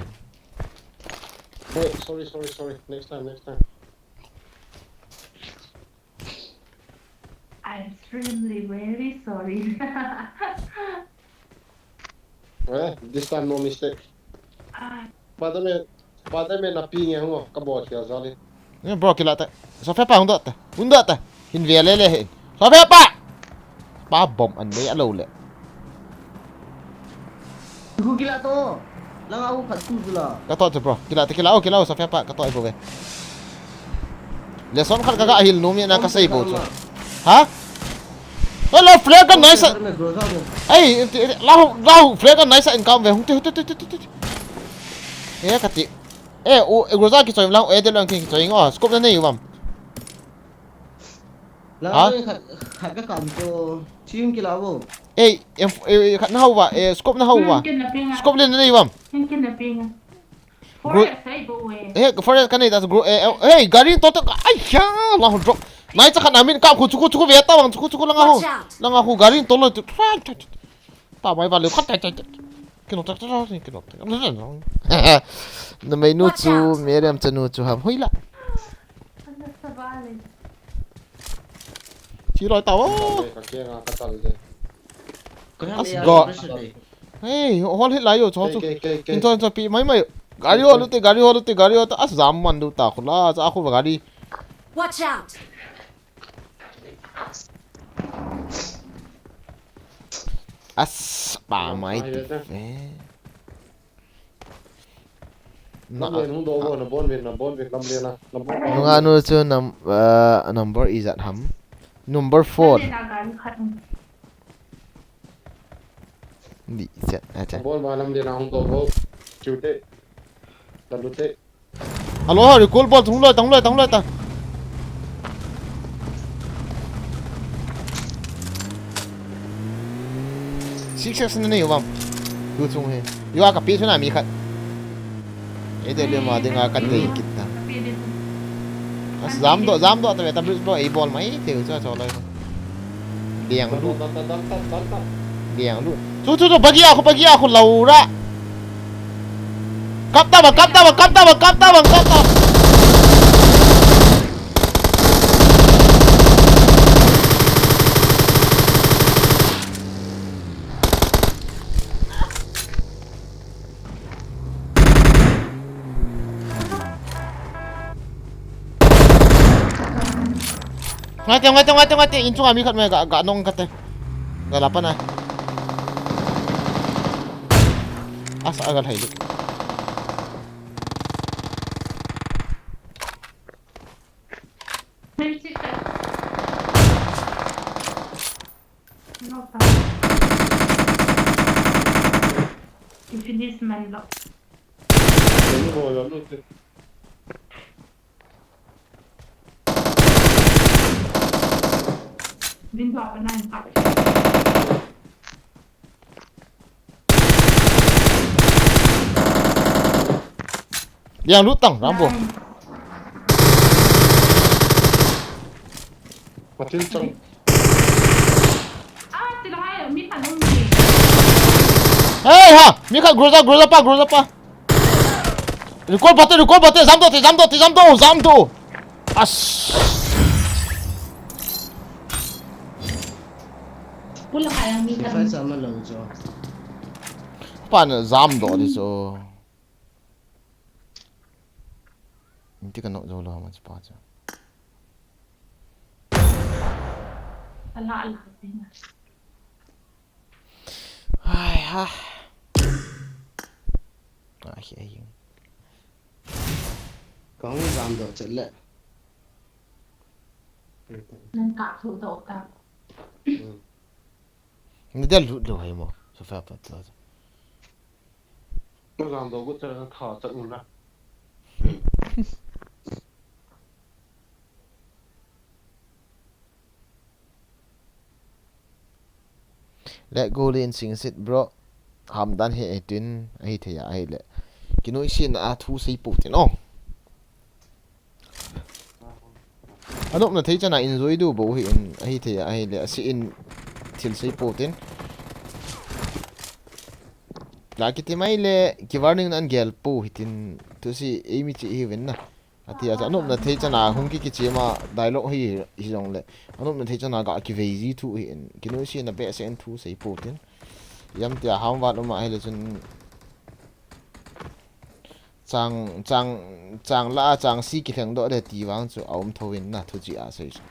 Hey, sorry, sorry, sorry. Next time, next time. I'm extremely very sorry. Eh, this time no mistake. Ah. Spider-Man, Spider-Man na pi nge hung, ka bol khel jali. Ni bro kila ta. Sofia pa hung da ta. Hung da ta. Hin ve le le hin. Sofia pa. Pa bom an le alo le. Hu kila to. Langa hu khat tu tu la. Ka to chu bro. Kila ta kila o kila o Sofia pa ka to i bo ve. Lesson khat ka ga hil nom e na ka sei bo chu. Ha? Hello, flare gun nice. Ei, lau, lau, flare gun nice in kam ve. Hung ti, hung ti, hung ti, hung ti. Eh, ka ti. Eh, u, eh, Groza ki choi lang, eh, de lang ki choi ngo. Scope na nei uvam. Ha? Khat, khat ka kam chu. Team kila bo. Ei, em, eh, khat na hau va, eh, scope na hau va. Scope le na nei uvam. Gro-, eh, forest ka nei ta gro-, eh, eh, hey, gari to to, ai ya, la drop. Nai cha khat na min kap khu chu khu chu khu ve ta bang chu khu chu khu langa khu. Watch out! Langa khu gari tolo tu. Pa mai ba le khat ta ta ta. Kino ta ta ta kino ta. Na mai nu chu Watch out! Meriam cha nu chu ham hoi la. Chi loi ta o. Ka ke nga ka tal de. As go. Hey, hol hit lai yo cho chu. Ke ke ke. In cho cho pi mai mai. Gari ho lu te gari ho lu te gari ho ta as jam man du ta khu la cha khu gari. Watch out! As pa mai ti ve. Na. Lam len hung do bo na bon ve na bon ve lam len na. Na bon. Nunga nu chu nam uh, number ijat ham. Number four. Di chat acha. Bon ma lam len na hung do bo. Chu te. Talu te. Alo, ha, recall bol, tung loi, tung loi, tung loi ta. Six X na nei uvam. Tu chung he. Yo, ka pi chu na mi khat. E de le ma de nga ka te kit ta. As jam do, jam do, ta ve ta bridge bo, e bol mai, te u cha cho loi. Liang lu. Liang lu. Chu chu chu bagi a khu bagi a khu lo ra. Kap ta ba kap ta ba kap ta ba kap ta ba kap ta. Ngai te, ngai te, ngai te, ngai te. In chunga mi khat mai ga, ga nong kate. Ga la pa na. Asa aga thai lu. Finish man lo. Window apa nine. Liang lu tang, Rambo. Patin chang. Ah, ti lo hai, mi khat um ni. Hey ha, mi khat groza, groza pa, groza pa. Recall bate, recall bate, jam do, te jam do, te jam do, jam do. As. Pula kaya mi khat. Defense ama lo jo. Pa na jam do di so. Inti ka nok jo lo ma chi pa cha. Ala ala. Ai ha. Ai ai. Kong jam do chet le. Nan ka thu do ka. Ni del lu do hai mo. So fa pa ta. Jam do gu chet na tha chet na. Let go le in sing sit bro. Ham dan he e tin ahi thei a ahi le. Kinoi sin a thu sei po tin o. Anop na thei chana enjoy du bo hi in ahi thei a ahi le. Asi in thil sei po tin. La kiti mai le ki warning nan gel po hi tin tu si ei mi chi hi ven na. Ati a cha nopna thei chana hung ki kichima dialogue hi, hi jong le. Anopna thei chana ga kivei ji thu hi in. Kinoi si na behseh in thu sei po tin. Yam tia ham vat uma hile chun chang, chang, chang la, chang si kilheng doh le ti vang chu a um tho in na thu chi a sei chu.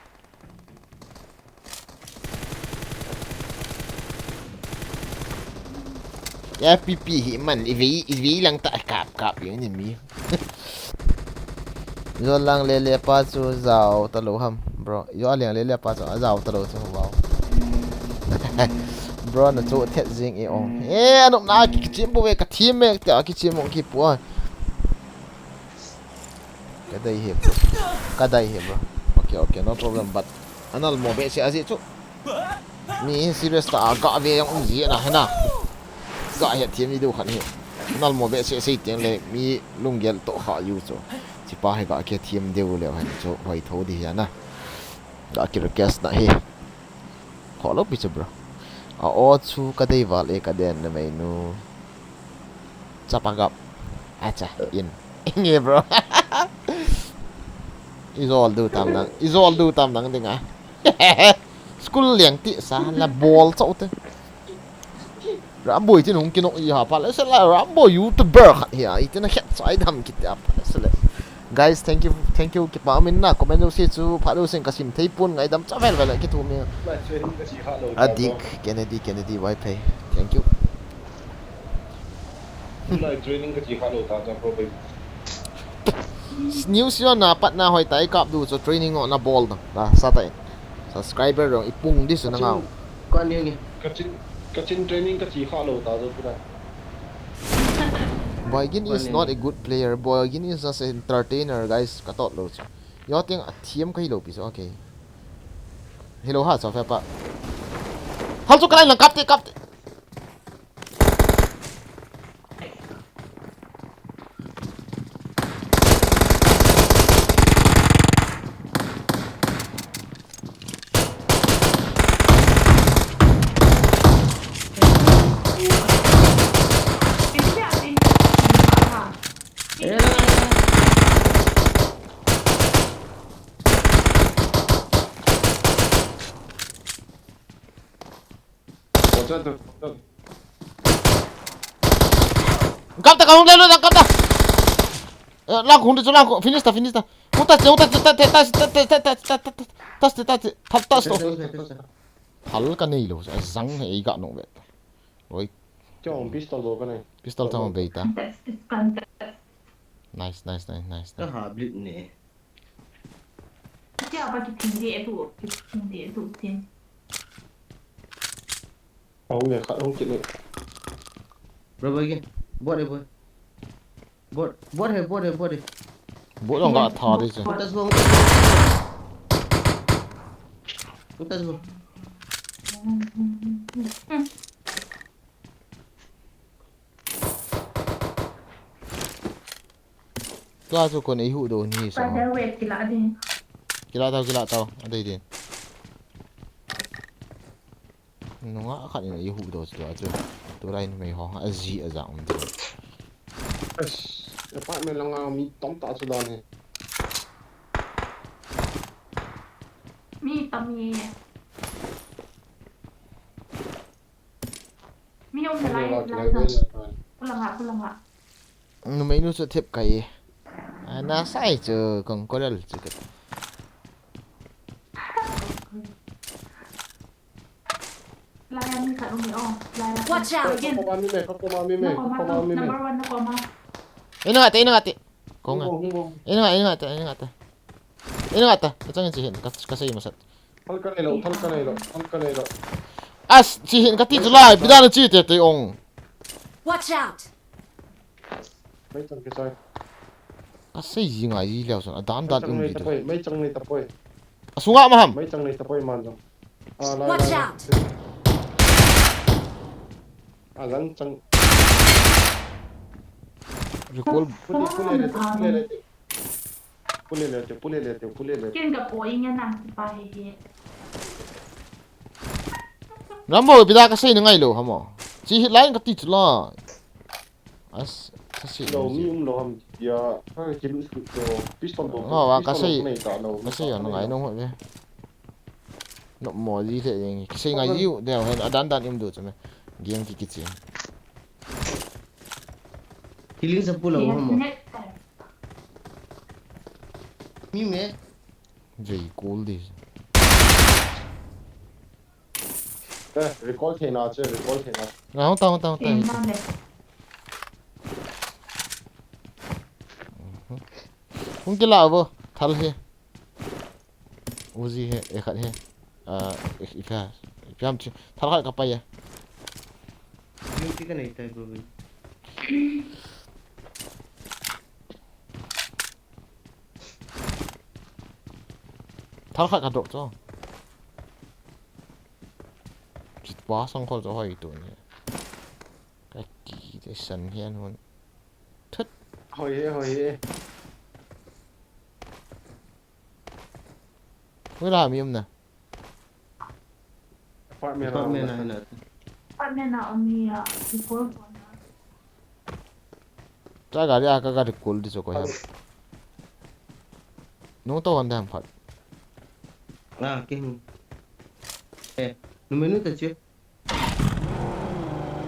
F P P hi man, i vei, i vei lang ta kap, kap jeng ni mi. Zo lang le le pa chu jao ta lo ham, bro. Zo lang le le pa chu jao ta lo chu, wow. Bro, na chu thet jing e ong. E, anop na ki, kichim bo ve ka thim me, ta kichim ong ki pu a. Ka dai he, bro. Ka dai he, bro. Okay, okay, no problem, but anal mo behseh a ji chu. Mi serious ta a ga ve jong um ji na hena. Ga he thiam ni deu khan hi. Nal mo behseh sei teng le mi lunggel to kha ju chu. Chi pa he ga ke thiam deu le han chu hoi tho di hi na. Ka ki request na hi. Kho lo pi chu, bro. A o chu ka dei val e ka den na mei nu. Chapa gap. Acha, in. Nge, bro. Izol du tam nang. Izol du tam nang ding a. School liang ti sa la bol chau te. Rambo itin hung kinok i ha pha le se la Rambo YouTuber khat hi a itin a khet sai dam kit a pha le se le. Guys, thank you, thank you, kipa min na comment lo se chu pha lo sen ka sim thei pun ngaidam cha vel vel ki thu mi. Lai training ka chi kha lo ta. Adik, Kennedy, Kennedy, Wi-Fi. Thank you. Lai training ka chi kha lo ta cha, bro, bai. News yo na pat na hoi tai kap du chu training o na bol da. Da sa tai. Subscriber rong ipung di su na ngau. Kachin, Kachin training ka chi kha lo ta zo tu na. Boygin is not a good player. Boygin is just an entertainer, guys. Ka tot lo chu. Yo ting a thiam ka hi lo pi so, okay. Hello ha, so fa pa. Hal chu ka lai lang kap te, kap te. Kap ta, ka hung le lo, kap ta. Eh, lang hung de chu, lang hung, finish ta, finish ta. Hung ta, hung ta, ta, ta, ta, ta, ta, ta, ta, ta, ta, ta, ta, ta, ta, ta, ta, ta. Thal ka nei lo, a zang he ei ga nong ve. Roi. Chong pistol bo ka nei. Pistol chong bei ta. Nice, nice, nice, nice. Ka ha blit ne. Tia ba ki thing de tu, ki thing de tu tin. Hung ne khat hung kit ne. Bro, boy ke. Bot e, boy. Bot, bot hai, bot hai, bot hai. Bot jong ka tha di chu. Utas bo, utas bo. Utas bo. Tua chu kon ei hu do ni sa. Spider web kila din. Kila tau, kila tau. Adei din. Nunga khat in ei hu do chu tua chu. Tulai in mei ho a ji a jang um do. As, apartment langa mi tam ta chu dan he. Mi tam e. Mi um lai, lai sa. Kulanga, kulanga. Numei nu chu thep kai. A, na sai chu kong koral chu ka. Lai a mi khat um e o. Lai la. Watch out! Again. Koma mi me, koma mi me, koma mi me. Number one na koma. Ina ngate, ina ngate. Kong a. Hung bom, hung bom. Ina ngate, ina ngate, ina ngate. Ina ngate. Ka chang chi hin, ka, ka sei masat. Thal ka nei lo, thal ka nei lo, thal ka nei lo. As, chi hin ka ti chu lai, pida na chi te te ong. Watch out! Mei chang ke chai. Ka sei ji ngai ji leo son, a dan dan um ji tu. Mei chang nei ta poi, mei chang nei ta poi. A sunga ma ham. Mei chang nei ta poi man jong. A, lai, lai, lai. Watch out! A lang chang. Recall. Pule, pule le te, pule le te. Pule le te, pule le te, pule le te. Kin ka po inga nang pa he he. Rambo, pida ka sei na ngai lo, hamo. Chi hit line ka ti chu la. As, ka sei lo, mi um lo ham, ya, ka ki lu su to, pistol to, nga wa, ka pistol sei, nei ta lo, ka sei, nei ta ya, lo. Ngai nong ho ve. Nop mo ji le jeng, ka sei ngai jiu, de hen, adan dan im do chu me. Game ki ki chi. Killing sa pu lo, hamo. Mi me. Very cool this. Eh, recall thei na che, recall thei na. Na, hung ta, hung ta, hung ta. Thei na le. Mhm. Hung kila vo, thal he. Uzi he, e khat he. Ah, e, e khat. E khat ham chi. Thal khat ka pai ya. Yung ti ka nei tai, bro. Thal khat ka drop cho. Chit pa sang khol cho hoi tu ni. Ka ki te san hian hun. Thut. Hoi he, hoi he. Hoilah mi umna. Apartment a umna. Apartment a um ni a, kikol kona. Cha gari a ka gari kol di chu ko ya. Nung to hon dam phat. Ah, ke. Eh, numei nu ta chu.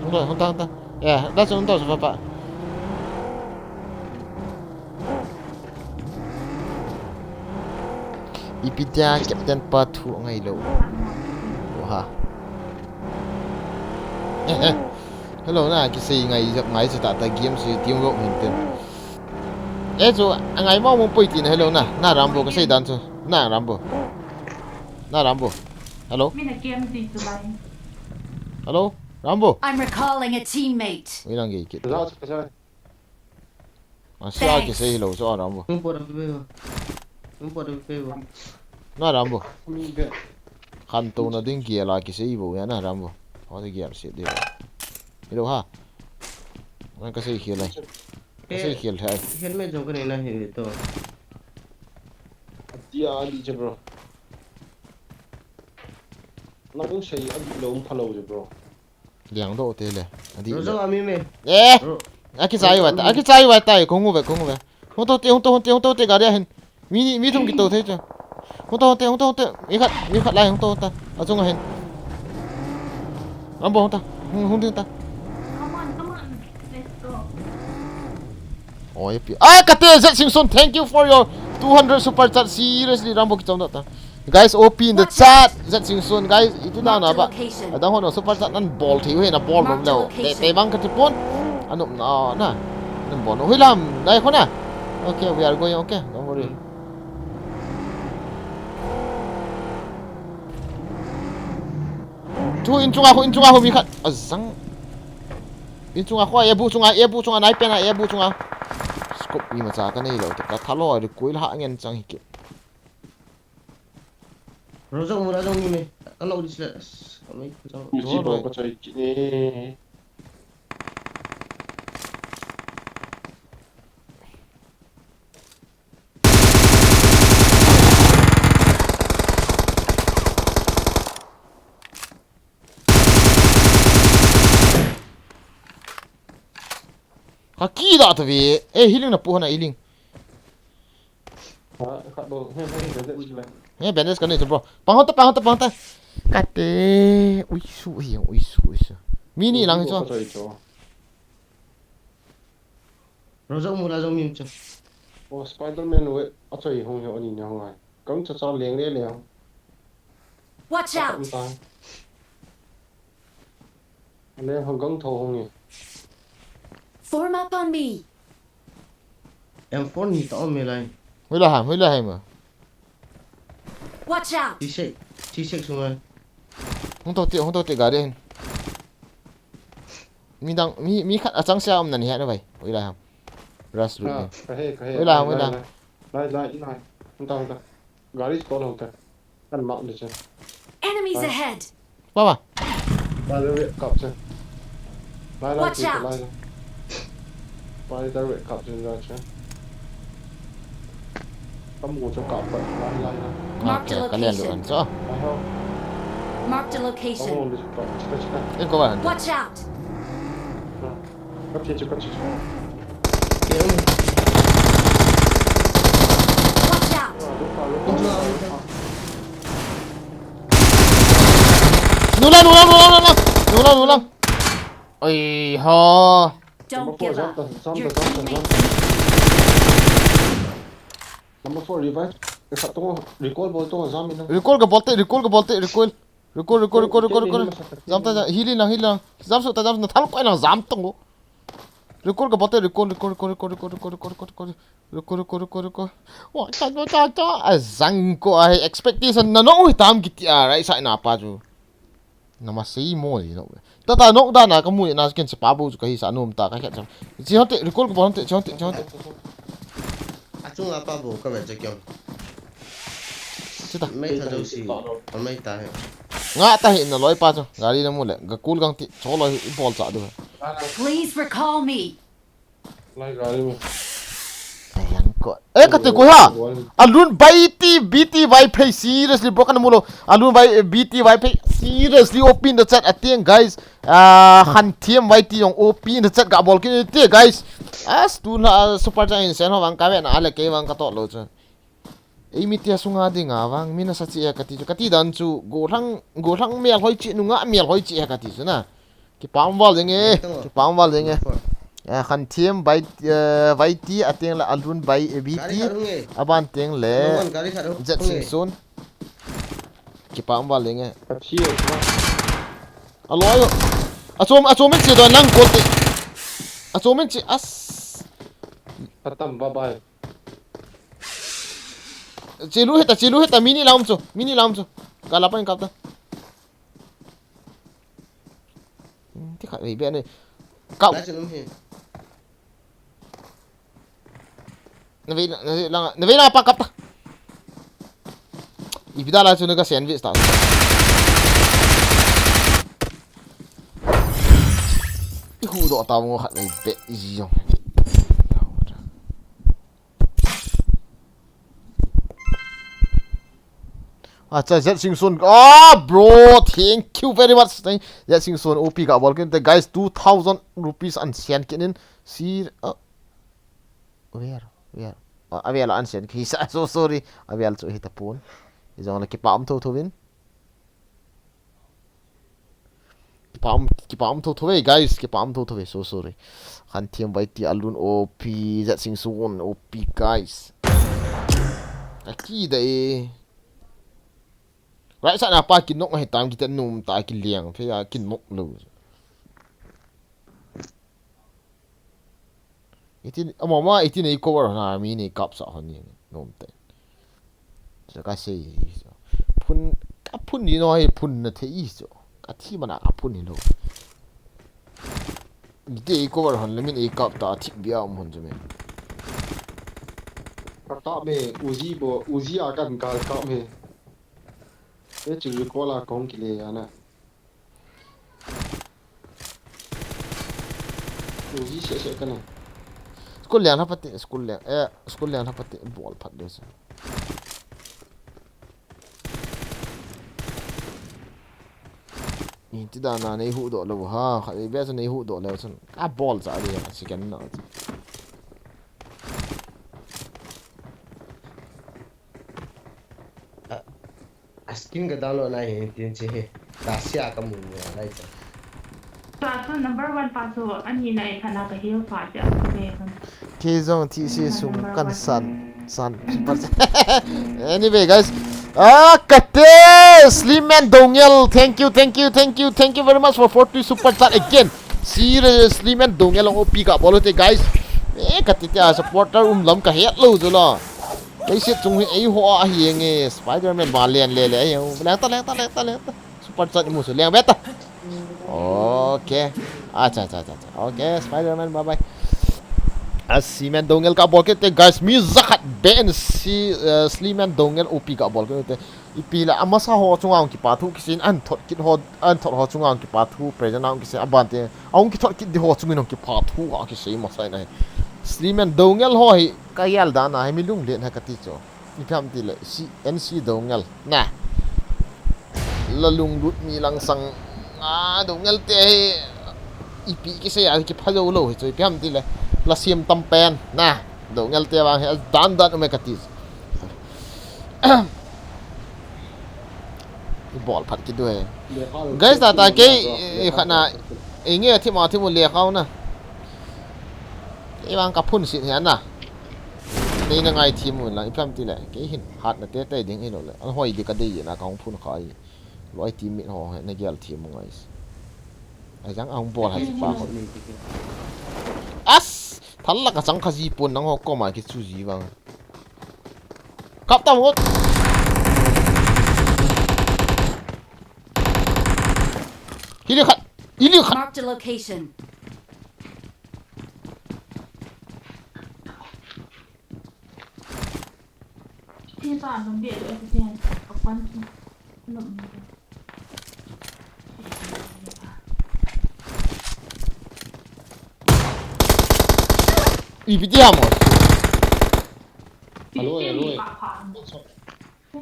Hung ta, hung ta, hung ta. Ya, da chu hung ta chu papa. Ipi tia captain pa thu ngai lou. Oha. Hello na, kisei ngai jap ngai chu tata game si team work hin ten. Eh chu, angai mo mo poi tin hello na. Na Rambo kasei dan chu. Na Rambo. Na Rambo. Hello. Mina game ti chu bai. Hello. Rambo. I'm recalling a teammate. Ui lang ge kit. Za chu ka sa. A sia Thanks. Kisei lou chu a Rambo. Hung po da pe bo. Hung po da pe bo. Na Rambo. Mi be. Khantouna ding kia la kisei bo ya na Rambo. Ho de game se de. Hello ha. Nang kasei khel lai. Kasei khel hai. Helmet jong ka nei na hi to. Atia ali che bro. Nang sei ali lou um phalou che bro. Liang do te le. Adi. Rojo ami me. Eh. Ro- Aki chai wa ta. Aki chai wa ta. Kong ve, kong ve. Hung to te, hung to, hung to, hung to te gari a hin. Mi ni, mi thum kito thei chu. Hung to, hung to, hung to, hung to. Mi khat, mi khat lai hung to, hung to. A chung a hin. Rambo hung ta. Hung, hung ding ta. Come on, come on. Let's go. Oh, A P. Ah, kate, Zet Singson, thank you for your two hundred super chat. Seriously, Rambo kichom ta. Guys, O P in the chat. Zet Singson, guys, itu na na ba. Adang hono super chat nan bol thei u he na bol lou. Te, te bang ka tipon. Anop na na. Nan bol. Hui lam, dai khona. Okay, we are going, okay. Don't worry. Chu in chunga khu, in chunga khu mi khat. Azang. In chunga khu, e bu chunga, e bu chunga, nai pen a, e bu chunga. Scope ni ma cha ka nei lou, ka tha lou, recoil ha ngen chang hi ke. Rojo mura jong ni me. Ka lou dis le. Ka mai chang. Ni chi bo ka choi ki ni. Ka ki da ta ve. Eh, healing na pu hana healing. Ha, khat bou. He, he, he, he, he. He, bandage ka nei chu, bro. Pang hon ta, pang hon ta, pang hon ta. Kate. Ui su, hi, ui su, ui su. Mi ni lang chu. Ui su, ka choi chu. Rojo mura jong mi chu. Oh, Spider-Man we, a choi hung he, ani ne hung ai. Kang cha cha leng le leng. Watch out! Leng hung gang tho hung e. Form up on me. M four ni ta om me lai. Hui la ham, hui la ham. Watch out! T six, T six sungai. Hung to ti, hung to ti gari hin. Mi dang, mi, mi khat achang sia um nan hi na bai. Ui la ham. Rush route. Ah, ni. Ka he, ka he. Ui la ham, ui la. Lai, lai, lai, lai. Hung ta, hung ta. Gari stall hung ta. Kan mak ni chen. Enemies ahead! Baba. Pai le kap chen. Lai, lai, Watch out! Lai, lai. Pai le kap chen, lai chen. Kamu cho kap pa, lai, lai, lai. Marked a location. Okay, ka len lu an cho. Lai ho. Marked a location. Kamu ni cho, chika, chika. In ko ba. Watch out! Ka che, che, ka che, che. Watch out! Nulang, nulang, nulang, nulang. Nulang, nulang. Oi, ho. Don't give up. Your teammate. Number four, revive. Recall ka bolte, recall ka bolte, recall. Recall, recall, recall, recall, recall. Jam ta, jam, heal in lang, heal in lang. Jam suh ta, jam suh ta, thal koi lang, jam tong o. Recall ka bolte, recall, recall, recall. Recall, recall, recall, recall. Wa, cha, cha, cha, cha. A jang ko a, expectation na no, tam kiti a, right side na pa chu. Na ma sei mo ni no. Ta ta nok da na ka mu na ken se pa bo chu ka hi sa nom ta ka kya cha. Chi hon te, recall ka bol hon te, chi hon te, chi hon te. Achung a pa bo ka ve cha kyong. Sita. Mai tha jo si. Mai ta he. Nga ta he na loi pa chu. Gari na mu le. Ga kul gang ti. Cho loi i bol cha du. Please recall me. Lai gari mu. Ka yang Ko, eh, kati ko ha. Alun Baiti, B T Vaiphei, seriously, bro, kana mulo. Alun Bai, B T Vaiphei, seriously, open the chat ateng, guys. Ah, Khan Thiam Vaiti jong open the chat kabol kit te, guys. As tu la super chat in sen ho vang kave na, ale kei vang kato lo chu. Ei mi tia sunga dinga vang, mi nasa chi e kati chu. Kati dan chu, gollhang, gollhang melhoi chi, nunga melhoi chi e kati chu na. Kipah um val jeng e, kipah um val jeng e. Eh, Khan Thiam Vai, eh, Vaiti ateng le Alun Bai, eh, B T, aban teng le Zet Singson. Kipah um val jeng e. Aloi. Achom, achom in chi do nang ko te. Achom in chi as. Atam, bye bye. Chelu heta, chelu heta, mini lam chu, mini lam chu. Kala pa in kap ta. Hmm, ti khat vei be ne. Kap. Lai chu num hi. Na vei, na vei lang, na vei lang pa kap ta. Ipi da lai chu na ka sandwich ta. I hu do ta mo khat vei be i ji jong. Acha, Zet Singson. Ah, bro, thank you very much. Thank Zet Singson, O P kabol kit te, guys, two thousand rupees an sian kit in. Sir, uh, where, where? Uh, avel an sian kit. So sorry. Avel chu hita pon. Ijong le kipah um tho tho in. Kipah um, kipah um tho tho ve, guys. Kipah um tho tho ve. So sorry. Khan Thiam Vaiti, Alun, O P, Zet Singson, O P, guys. Aki da e. Right side na pa kinok ngai tam kita num ta kiliang. Phe ya kinok lo. Iti, amama iti nei cover na mi nei kap sa hon ni nom te. Sa ka sei. Phun, ka phun ni no, phun na thei so. Ka thi mana ka phun ni lo. Iti ei cover hon le min ei kap ta thi bia um hon chu me. Ka kap me, Uzi bo, Uzi a kan ka kap me. E chu ko la kong kile ya na. Uzi se se ka na. School liang na pati, school liang, eh, school liang na pati, bol phat de sa. Ni ti da na nei hu do lo ha, kha be sa nei hu do lo san. A bol sa de, second na. A, a skin ka download na hi tin chi hi. Ta sia ka mun ni lai ta. Sa sa number one pa chu ani na e khana ka heal pa cha. Kei jong thi si sum kan san, san. Anyway, guys. Ah, kate! Slim Man Dongel, thank you, thank you, thank you, thank you very much for forty super chat again. Seriously, Slim Man Dongel, O P kabol te, guys. Eh, kate te a supporter um lam ka het lo chu la. Kei sit chung hi ei ho a hi nge Spider-Man ba lian le le ei ho. Leng ta, leng ta, leng ta, leng ta. Super chat mu su liang beta. Okay. Acha, acha, acha, acha. Okay, Spider-Man, bye bye. A Slim Man Dongel kabol kit te, guys, mi jakhat be in si, eh, Slim Man Dongel O P kabol kit te. Ipi la amasa ho chunga hung kipathu kisin an thot kit ho, an thot ho chunga hung kipathu present a hung kisin aban te. A hung kithot kit di ho chungin hung kipathu a kisei masa in ahi. Slim Man Dongel ho hi ka yal dan a hi mi lunglen ha kati chu. Ipi ham ti le, si, N C Dongel. Na. La lunglut mi langsang. Ah, Dongel te hi. Ipi kisei a kipha jou lou hi chu. Ipi ham ti le. La siam tam pen. Na. Dongel te vang hi. Dan dan um e kati. I bol phat kit du e. Guys, ta ta kei, eh, khana. Inge thi ma thi mu le khau na. Kei vang ka phun sit hi na. Nei na ngai thi mu la. Ipi ham ti le. Kei hin. Hat na te te ding hi lo le. An hoi di ka dei na ka hung phun kha i. Loi teammate ho he na gel thi mu ngai. Ai jang a hung bol hai pa ho. As! Thal la ka chang kha ji pon nang ho koma ki chu ji vang. Kap ta mo. Hili khat. Hili khat. Marked a location. Ipi ti ham. Hello, hello. Headshot,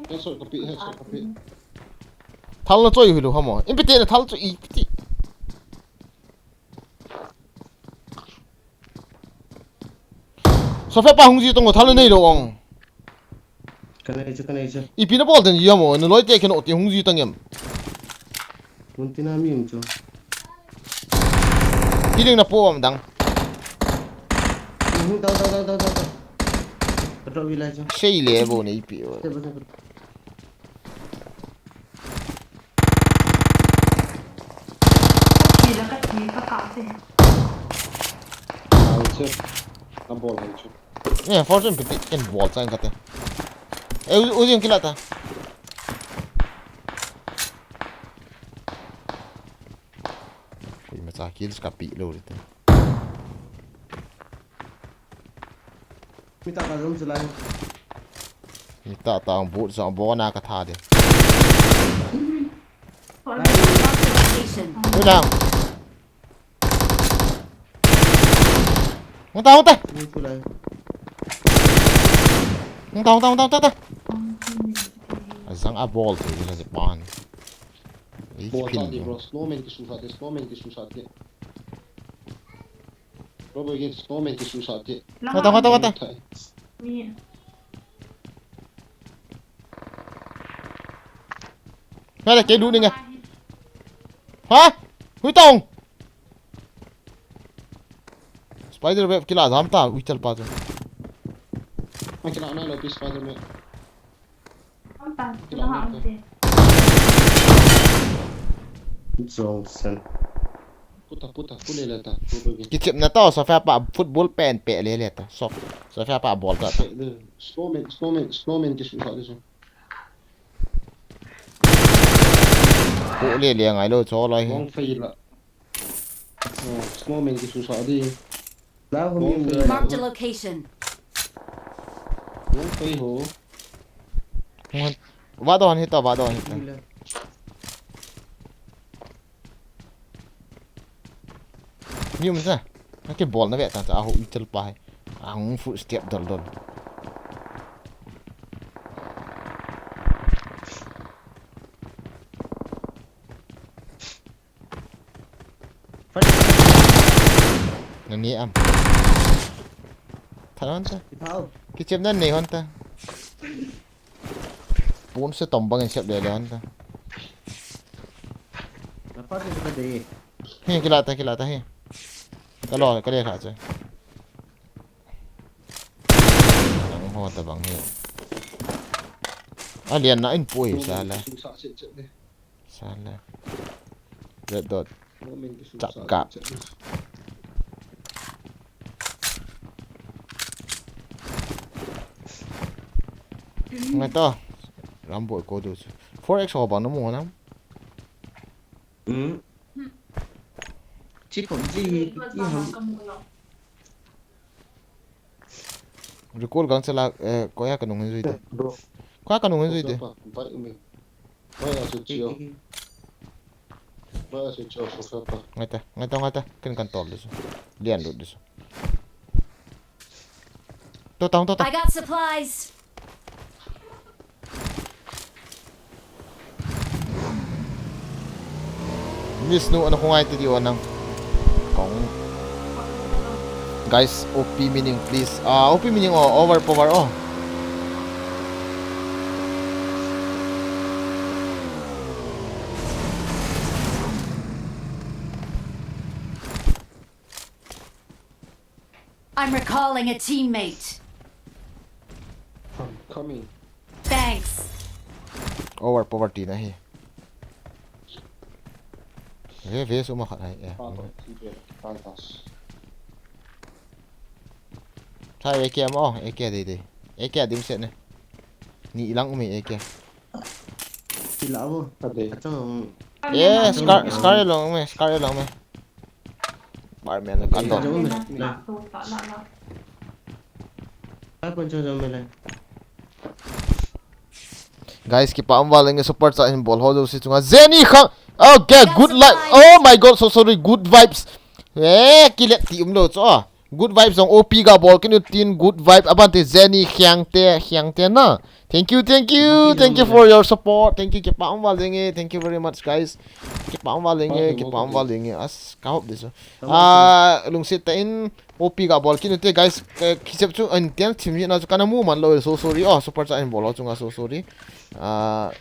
headshot kapi, headshot kapi. Thal na choi hui lo hamo. In piti na thal choi piti. Sofa pa hung ji tong thal nei lo ong. Kanei chu, kanei chu. Ipi na bol ten ji hamo, na loi te khen o ti hung ji tang em. Mun tina mi um chu. Ti ding na po am dang. Hung dau, dau, dau, dau, dau, dau. Ka drop i lai chu. Sei le bo nei pi o. Step, step. Ka thi la ka thi ka ka te. Ai chu. Na bol ai chu. Eh, fortune piti en bol chang ka te. Eh, u, u jing kila ta. Koima cha kills kapi lou le te. Mi tah tah jong chu lai. Mi tah tah boot jong bona ka tha de. Marked a location. Ui lang. Hung ta, hung ta. Ni chu lai. Hung ta, hung ta, hung ta, hung ta, ta. Ajang a bol chu ni la je pan. Ei, bol pin ta di, bro. Snowman kisusah te, snowman kisusah te. Bro, bro, again, snowman kisusah te. Hung ta, hung ta, hung ta. Thai. Mi. Hale, kei lut ning e. Ha? Hui tong. Spider web kila jam ta, ui chal pa chu. Ai kila na lo pi spider web. Am ta, kila na am te. Jong sen. Puta, puta, pu le le ta, pu pu. Kichep na to, Sofa pa football pen pe le le ta. So, Sofa pa bol ta. Pe le. Snowman, snowman, snowman kisusah le so. Pu le le ngai lo cho lai he. Wang fei la. Oh, snowman kisusah di. La ho mi. Wang fei la. Marked a location. Wang fei ho. Ngon. Va do han hita, va do han hita. Ila. Ni um sa. Ka kibol na ve ta cha ho itel pa hai. Ang footstep dol dol. Nani am. Tharon sa. Ipao. Kichep na nei hon ta. Pun se tom bang in sep le le hon ta. Napa se ka de. He, kila ta, kila ta he. Ka lo, ka le kha che. Nang ho ta bang he. A lian na in pui sa le. Sa le. Red dot. Chap kap. Ngai ta. Rambo ko du chu. Four X ho bang na mu na. Hmm. Chi pom chi hi, chi ham. Recall gang chala, eh, koya ka nung hin jui te. Bro. Koya ka nung hin jui te. Sofa pa, bai umi. Bai a su chio. Bai a su chio, sofa pa. Ngai ta, ngai ta, ngai ta. Ken kan tol de su. Lian lut de su. To tang, to tang. I got supplies. Miss nu, ano ko ngai ti di o nang. Kong. Guys, O P mining, please. Ah, O P mining, oh, overpower, oh. I'm recalling a teammate. I'm coming. Thanks. Over poverty na hi. Ve, ve, suma khat hai, eh. Ah, to, ti ve, pantas. Thai A K mo, A K dei dei. A K dim set ne. Ni ilang umi A K. Sila abo. Ade. Achang. Eh, Scar, Scar long me, Scar long me. Barman kan do. Jong me. Ai pon jong me le. Guys, kipa um val nge super chat hin bol ho jouse chunga. Jenny Khang. Okay, good life. Oh my God, so sorry. Good vibes. Eh, kilet ti um lo cho. Good vibe jong O P ga bol kit un tin, good vibe. Abang te Jenny Khiangte, Khiangte na. Thank you, thank you, thank you for your support. Thank you, kipa um val jenge. Thank you very much, guys. Kipa um val jenge, kipa um val jenge. As, ka hop disu. Ah, lungset tah in O P ga bol kit un te, guys. Eh, kisep chu an tiang chim ni na chu kana mu man lou, so sorry. Oh, super chat in bol lou chunga, so sorry. Ah,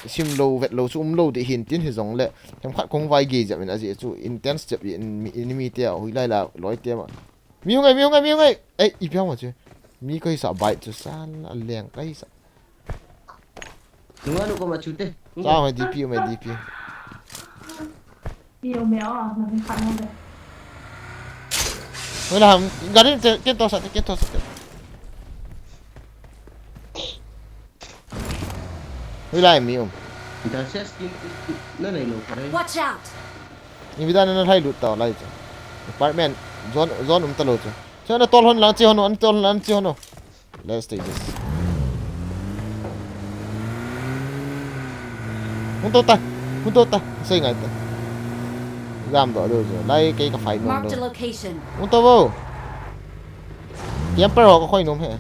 sim lou, vet lou chu um lou ding hin tin, hijongle themkhat kong vai gei jep in, ajeh chu intense jep in, mi, in mi te a, hoilai la loi te ma. Mi hung ai, mi hung ai, mi hung ai. Ei, ipi ham chu. Mi ka hisah bike chu sala leng ka hisah. Nunga nu ko ma chu te. Sa mai D P, mai D P. Ti o me o, na hin khat na de. Wei la ham, gari te, ken to sa te, ken to sa te. Wei la mi um. Da ses kin na nei lo kare. Watch out! Ni vida na na lai lut tau lai chu. Apartment, zone, zone um ta lo chu. Chu na tol hon lang chi hon, an tol hon lang chi hon. Let's take this. Hung to ta, hung to ta. Sei ngai ta. Jam do do jo. Lai kei ka fight nom Marked a do. Location. Hung to bo. Camper ho ka khoi nom he.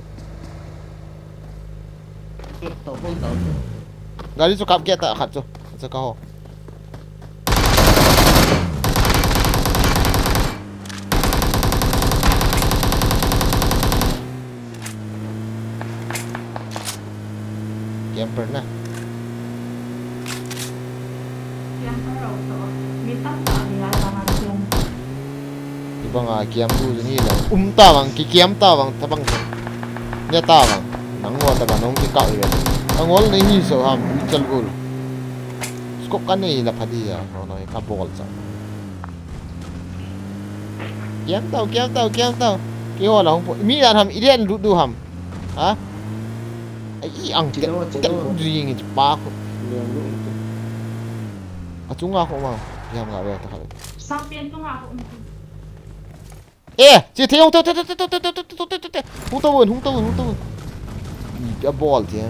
Gari chu kap kit ta khat chu. Chu ka ho. Camper na. Camper lo to. Mi tam ta ni a la ma kiam. Ibang a kiam tu ni la. Um ta bang, ki kiam ta bang, ta bang. Ne ta bang. Nang wa ta bang, nong ki ka wi. Angol nei hi so ham, mi chal gul. Scope ka nei la pha di ya. No, no, ka bol cha. Kiam tau, kiam tau, kiam tau. Keiho la hung po. Mi dan ham, i dan lut du ham. Ha? Ai, i ang te. Chino, chino. Te lut du jing in pa ko. Liang lut tu. A chunga ko ma. Yam nga ve ta kha. Sampian chunga ko um. Eh, chi thei hung to, to, to. Hung to won, hung to won, hung to won. I a bol te.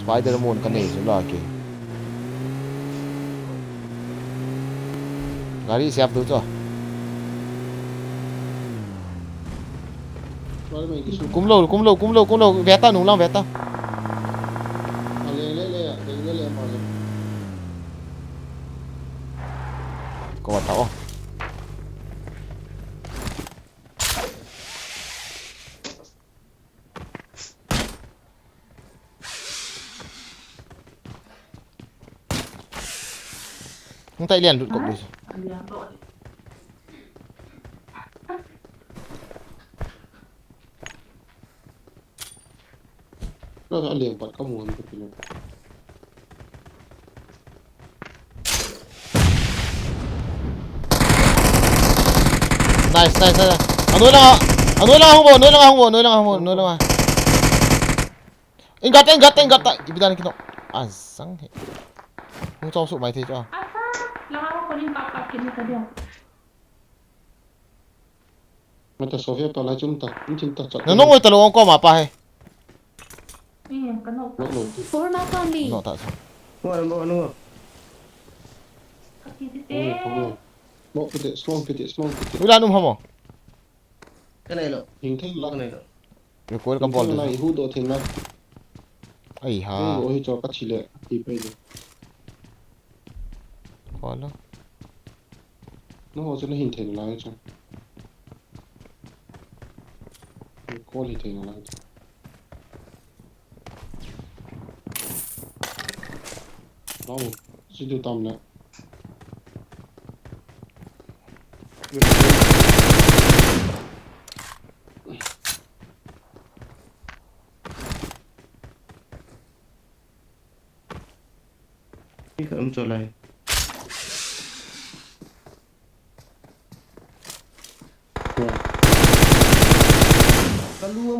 Spider-Man ka nei chu la ke. Gari siap tu cho. Kum lo, kum lo, kum lo, kum lo. Ve ta, nung lang ve ta. Ko ta o. Hung tai lian lut kop du. Ka, ka lian pat ka mu an ka pina. Nice, nice, nice. Anoi langa, anoi langa hung bo, anoi langa hung bo, anoi langa hung bo, anoi langa. Ingat, ingat, ingat. Ipi dan kino. Azang he. Hung chong su mai thei cho. Asa, langa ko nin kap kap kini ka dia. Mata Sofia pa la chum ta, chum ta chak. Na nong oi ta lo ong ko ma pa he. Eh, ka no. No, no. Form up on me. No ta. Mo, mo, no. Ka ki ti te. Mo, pite, small pite, small pite. Ula num hamo. Ka nei lo. Hing thei la. Ka nei lo. Recoil ka bol. Hing thei la, i hu do thei la. Ai ha. Hing lo hi cho ka thi le, ti pe de. Ko lo. No ho chu na hin thei lai chu. Ko hi thei lai chu. Wow, si du tam le. Ni ka um cho lai. Ka lu.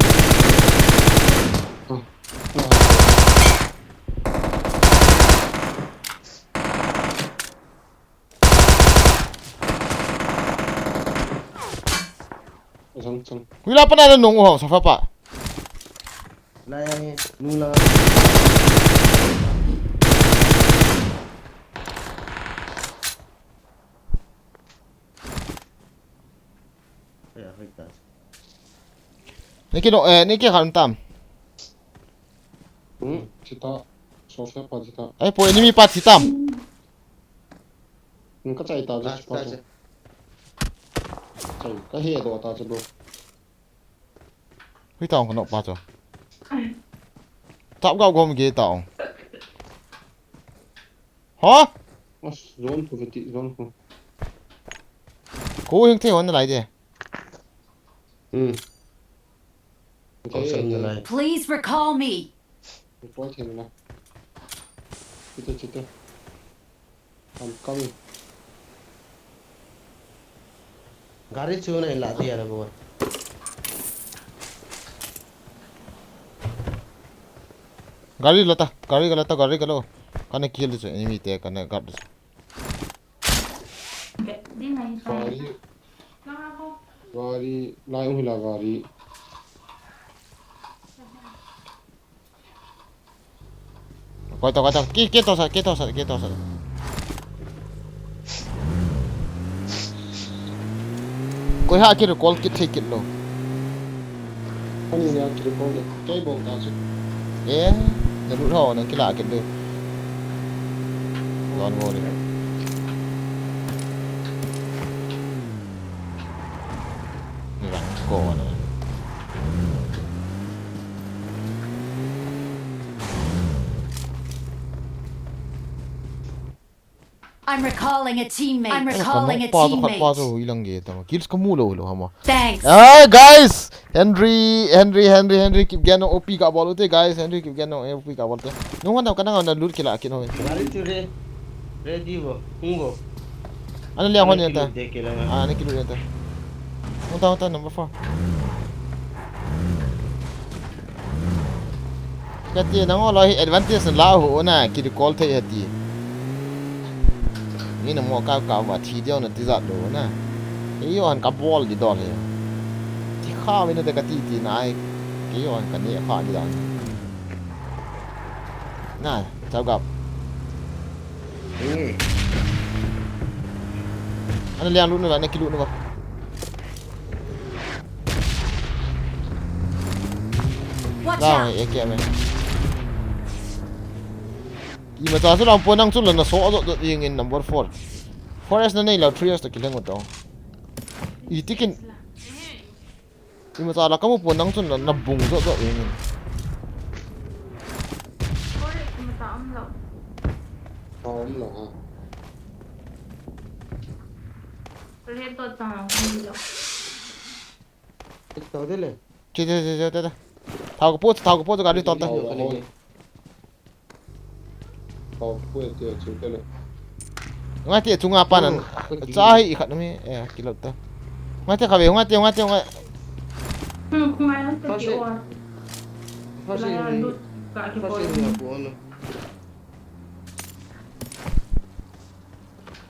Sang, sang. Hui la pana nong ho, Sofa pa. Lai, nu la. Ya, hoi ta. Niki no, eh, niki khan tam. Hmm, chita. Sofia pa chita. Ai, po enemy pa chitam. Hmm, ka chai ta, ah, chita, chai. Chai, ka he do ta, bro. Hui taong ka nok pa cho. Tap gao gom ge taong. Ha? As, zone ko veti, zone ko. Ko hing te hon lai de. Hmm. Ko san lai. Please recall me. Report him na. Chita, chita. I'm coming. Gari chu na la dia na bo. Gari la ta, gari ka la ta, gari ka lo. Kana kill chu enemy te kana guard chu. Gari. Gari, lai ung hila gari. Koi to, koi to. Ki, ki to sa, ki to sa, ki to sa. Koi ha ki recall kit thei kit lo. Ani na ki recall kit. Kei bol ta chu. Eh, na lut ho, na kila kit lo. Don't worry. Ni rang ko na. I'm recalling a teammate. I'm recalling a teammate. Kills kamu lo lo hama. Thanks. Ah, guys! Henry, Henry, Henry, Henry, keep getting O P ka bol ute, guys. Henry, keep getting O P ka bol ute. Nung na kana na loot kila kino. Gari chu re. Ready bo. Hung bo. Ana liang hon yanta. Ana kilu yanta. Hunta, hunta, number four. Kati nangho loi advantage na la ho na ki recall thei hati. Ni na mo ka ka va thi deu na ti jat lo na. Kei johan ka bol di dol he. Ti kha ve na de kati ti na ai. Kei johan ka ne kha di dan. Na, chao gap. Ana liang lut na la na ki lut na ba. Watch out. Lang, eh, kya me. Imacha chu lang po nang chun la na so dot dot ing in number four. Four S na nei la three S to kileng to. Itikin. Imacha la kamu po nang chun la na bung dot dot ing in. Om lo ha. Len to ta, um lo. Tao de le. Che, che, che, che, che, che. Thao ka po, thao ka po, gari tol ta. Thao ka po, che, che, che, che le. Ngai te chunga pa nan. Cha hi i khat mi, eh, kilo ta. Ngai te kha ve, ngai te, ngai te, ngai. Hmm, ngai te ki o. Fa se. Fa se.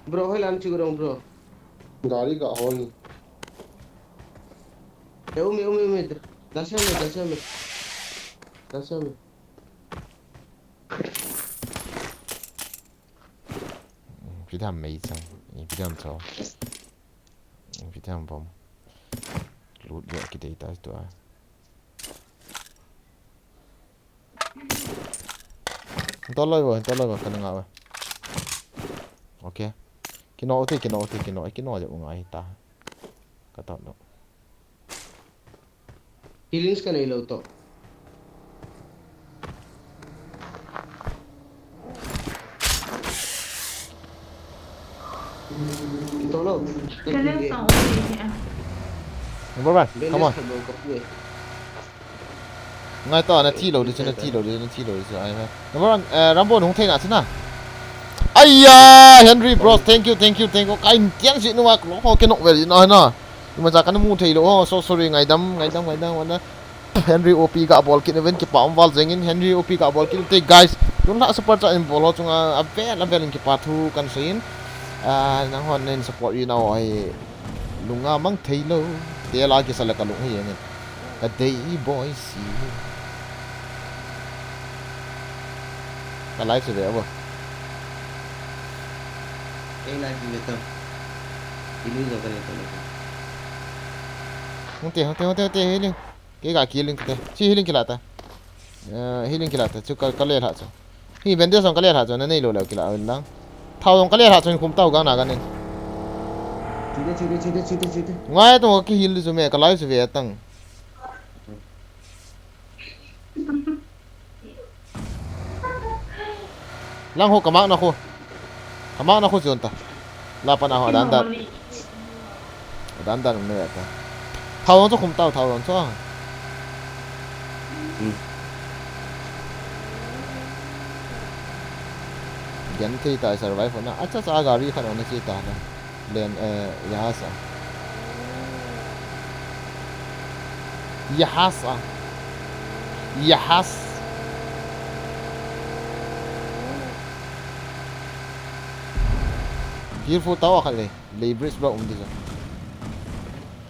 Bro, hoi lam chu rong, bro. Gari ka hol. Eh, umi, umi, umi. Dasha me, dasha me. Dasha me. Pidam mei chang. Pidam cho. Pidam bom. Lut ya ki dei ta tu a. Toloi bo, toloi bo, kana nga ba. Okay. Kino ute, kino ute, kino, kino ja unga hita. Ka tao no. Healings ka nei lo to. Tolo. Number one, come on. Ngai to, na thi lo di chu, na thi lo di chu, na thi lo di chu, ai ha. Number one, eh, Rambo nung thei na chu na. Aiya, Henry Bros, thank you, thank you, thank you. Kai tiang si nunga lo ho ke nok ve di na na. Ima cha kana mu thei lo ho, so sorry, ngaidam, ngaidam, ngaidam, ngaidam. Henry O P ka bol kit na ven kipa um val jeng in, Henry O P ka bol kit te guys. Tun la super chat in bol ho chunga avel avel in kipa thu kan sei in. Ah, nang hon nen support i na o ai. Lunga mang thei lo. Te la ki sa la ka lung hi nge. Ka dei boy si. Ka live se ve bo. Ei live se ve to. Ilu jo ka ne to. Hung te, hung te, hung te, hung te, hung te. Kei ga kill in kate. Chi healing kila ta. Eh, healing kila ta. Chu ka, ka le lha chu. Hi bandage jong ka le lha chu. Na nei lou leh kila lang. Thao jong ka le lha chu, khum tau gang na gan in. Chute, chute, chute, chute, chute. Ngai tong ka ki heal chu me, ka lai chu ve tang. Lang ho, ka mark na ho. Ka mark na ho chun ta. La pa na ho, adan dan. Adan dan um na ta. Thao jong chu khum tau, thao jong chu. Hmm. Gen thei ta survive na. Acha cha gari khat on na chi ta na. Len, eh, Yahas a. Yahas a. Yahas. Careful tau a khat le. Lei bridge block um di sa.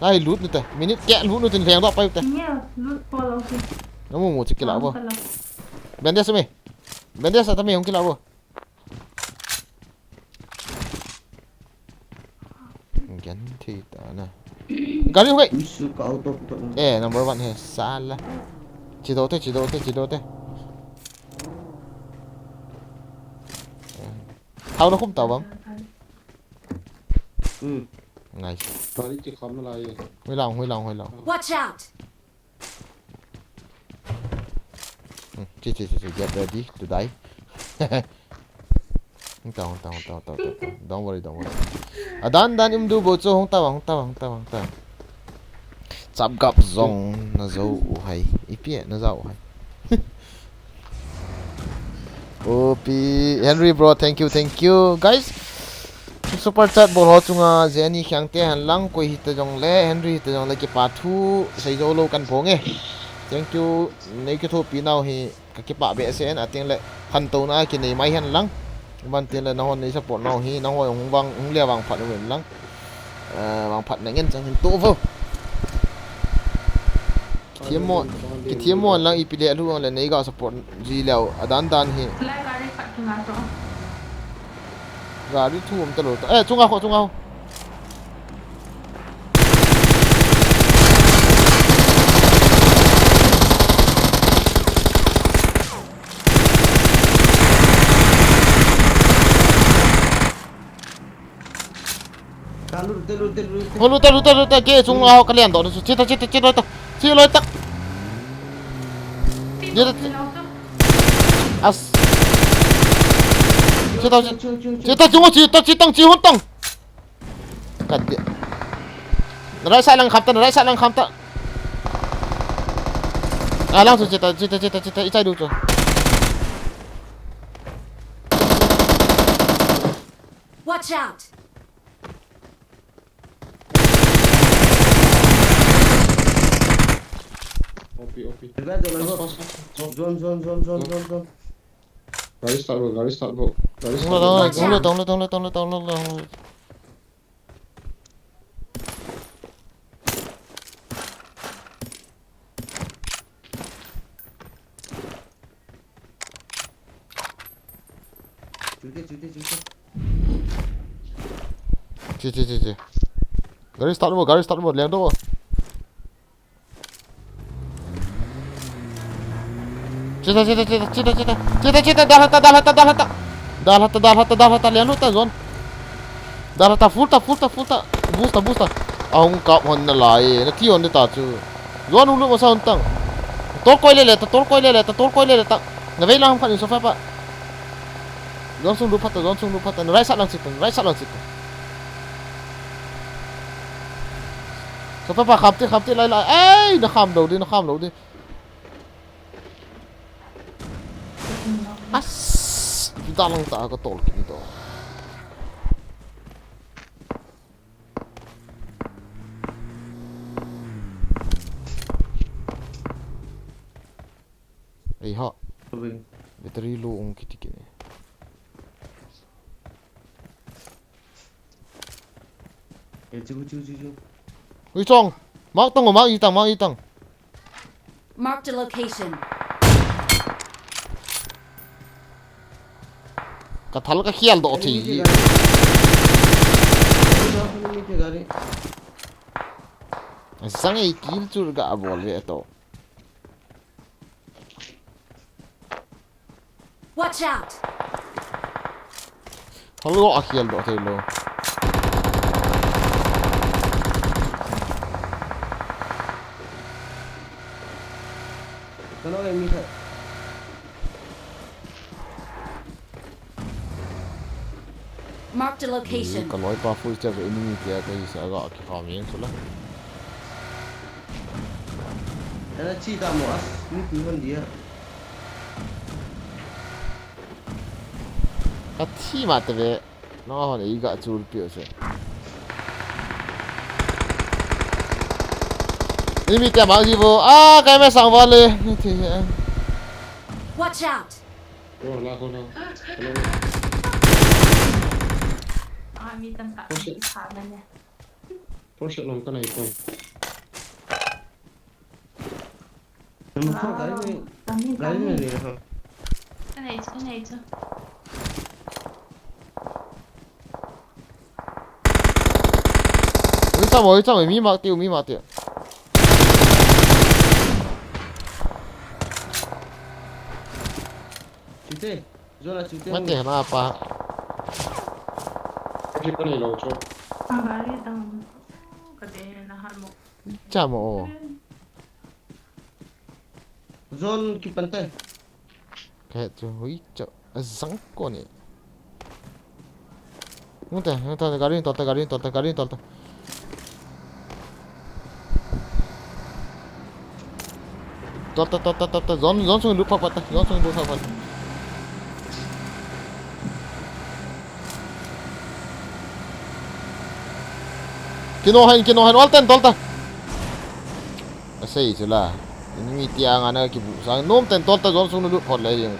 Ai, loot nu te. Minute keh loot nu tin leng doh pai te. Nia, loot po lo si. Na mu mu chi kila bo. Ang kala. Bandage me. Bandage ta me hung kila bo. Gen thei ta na. Gari hoi. Ui, su ka auto, auto. Eh, number one he, sala. Chi do te, chi do te, chi do te. Thao na khum tau bang. Hmm. Nice. Gari chi kham na lai. Hui lang, hui lang, hui lang. Watch out! Hmm, chi, chi, chi, chi, get ready to die. Hung ta, hung ta, hung ta, hung ta, hung ta. Don't worry, don't worry. Adan dan um diu bou chu, hung ta, hung ta, hung ta, hung ta. Chap gap jong na jou u hai. Ipi na jou u hai. Opi, Henry bro, thank you, thank you. Guys, super chat bol ho chunga Jenny Khiangte hen lang, koi hita jong le, Henry hita jong le, kipa thu sei jou lou kan phong e. Thank you, nei kithopi nau hi, ka kipah behseh in, atin le, khantouna kinei mai hen lang. Ban tin le, nahon nei support nau hi, nahon hung vang, hung le vang phat uvin lang. Eh, vang phat na ngen chang hin to vo. Kithiam mo, kithiam mo lang ipi le lu le nei ga support ji leu adan dan hi. Lai gari khat kinga to. Gari thu um ta lo ta. Eh, chunga ho, chunga ho. Ka lut te, lut te, lut te. Ho, lut te, lut te, lut te, ke chung ho ka lian doh chu. Chi ta, chi ta, chi loi ta. Chi loi ta. Ni ta. As. Chi ta, chi. Chi ta, chi ho, chi ta, chi tang, chi hon tang. Ka dia. Right side lang kham ta, right side lang kham ta. A lang chu chi ta, chi ta, chi ta, chi ta, i chai du chu. Watch out! O P, O P. Pass, pass, pass. Zone. Zone, zone, zone, zone, zone, zone. Gari start bo, gari start bo. Gari start bo. Tong le, tong le, tong le, tong le, tong le, tong le. Chute, chute, chute. Chi, chi, chi, chi. Gari start bo, gari start bo, leng doh bo. Chi ta, chi ta, chi ta, chi ta, chi ta. Chi ta, chi ta, dalha ta, dalha ta, dalha ta. Dalha ta, dalha ta, dalha ta, leng doh ta, zone. Dalha ta, full ta, full ta, full ta. Boost ta, boost ta. Ahung kap hon nalai, na thi hon de ta chu. Zone hung lut masa hon tang. Tol koi le le ta, tol koi le le ta, tol koi le le ta. Na vei lang ham khat in sofa pa. Zone sung lut phat ta, zone sung lut phat ta. Na right side lang chit ta, right side lang chit ta. Sofa pa kham te, kham te lai lai. Ei, na kham lou di, na kham lou di. As, dalang ta ka tol kit to. Ei ha. Battery low ong kiti kini. Eh, chiu, chiu, chiu, chiu. Ui chong. Mark tang, mark i tang, mark i tang. Marked a location. Ka thal ka khial doh thei. Enemy te gari. Enemy te gari. Sang ei kill chu ga bol ve to. Watch out! Hello, a khel doh thei lou. Hello, enemy khat. Marked a location. Ka loi pa full step enemy tia ka hi sa ga ki ha mi so la. Ana chi ta mo as, mi ti hon dia. Ka thi ma te ve. No hon ei ga chul pi se. Enemy te ma ji vo. A, kai me sang va le. Ni thi. Watch out! Oh, la ko na. Hello. Ah, mi tam ta. Push it. Kha na ne. Push it long ka nai ko. Nam kho gari ne. Wow. Kami, gari ne kami. Ne ha. Ka nai chu, ka nai chu. Ui, chamo, ui, chamo, mi mak tiu, mi mak tiu. Chute, zona chute. Mate, na pa. Kaji pani lo cho. Ang gari dang. Kade na hal mo. Chamo. Zone kipan tai. Ka het chu hui chau. A zang ko ni. Nung ta, nung ta, gari tol ta, gari tol ta, gari tol ta. Tol ta, tol ta, tol ta. Zone, zone sung lut phak phak ta, zone sung lut phak phak ta. Kino han, kino han, ol ten, tol ta. Asei chu la. Enemy tia nga na kibu sang. Nom ten tol ta, zone sung lut phot le jeng.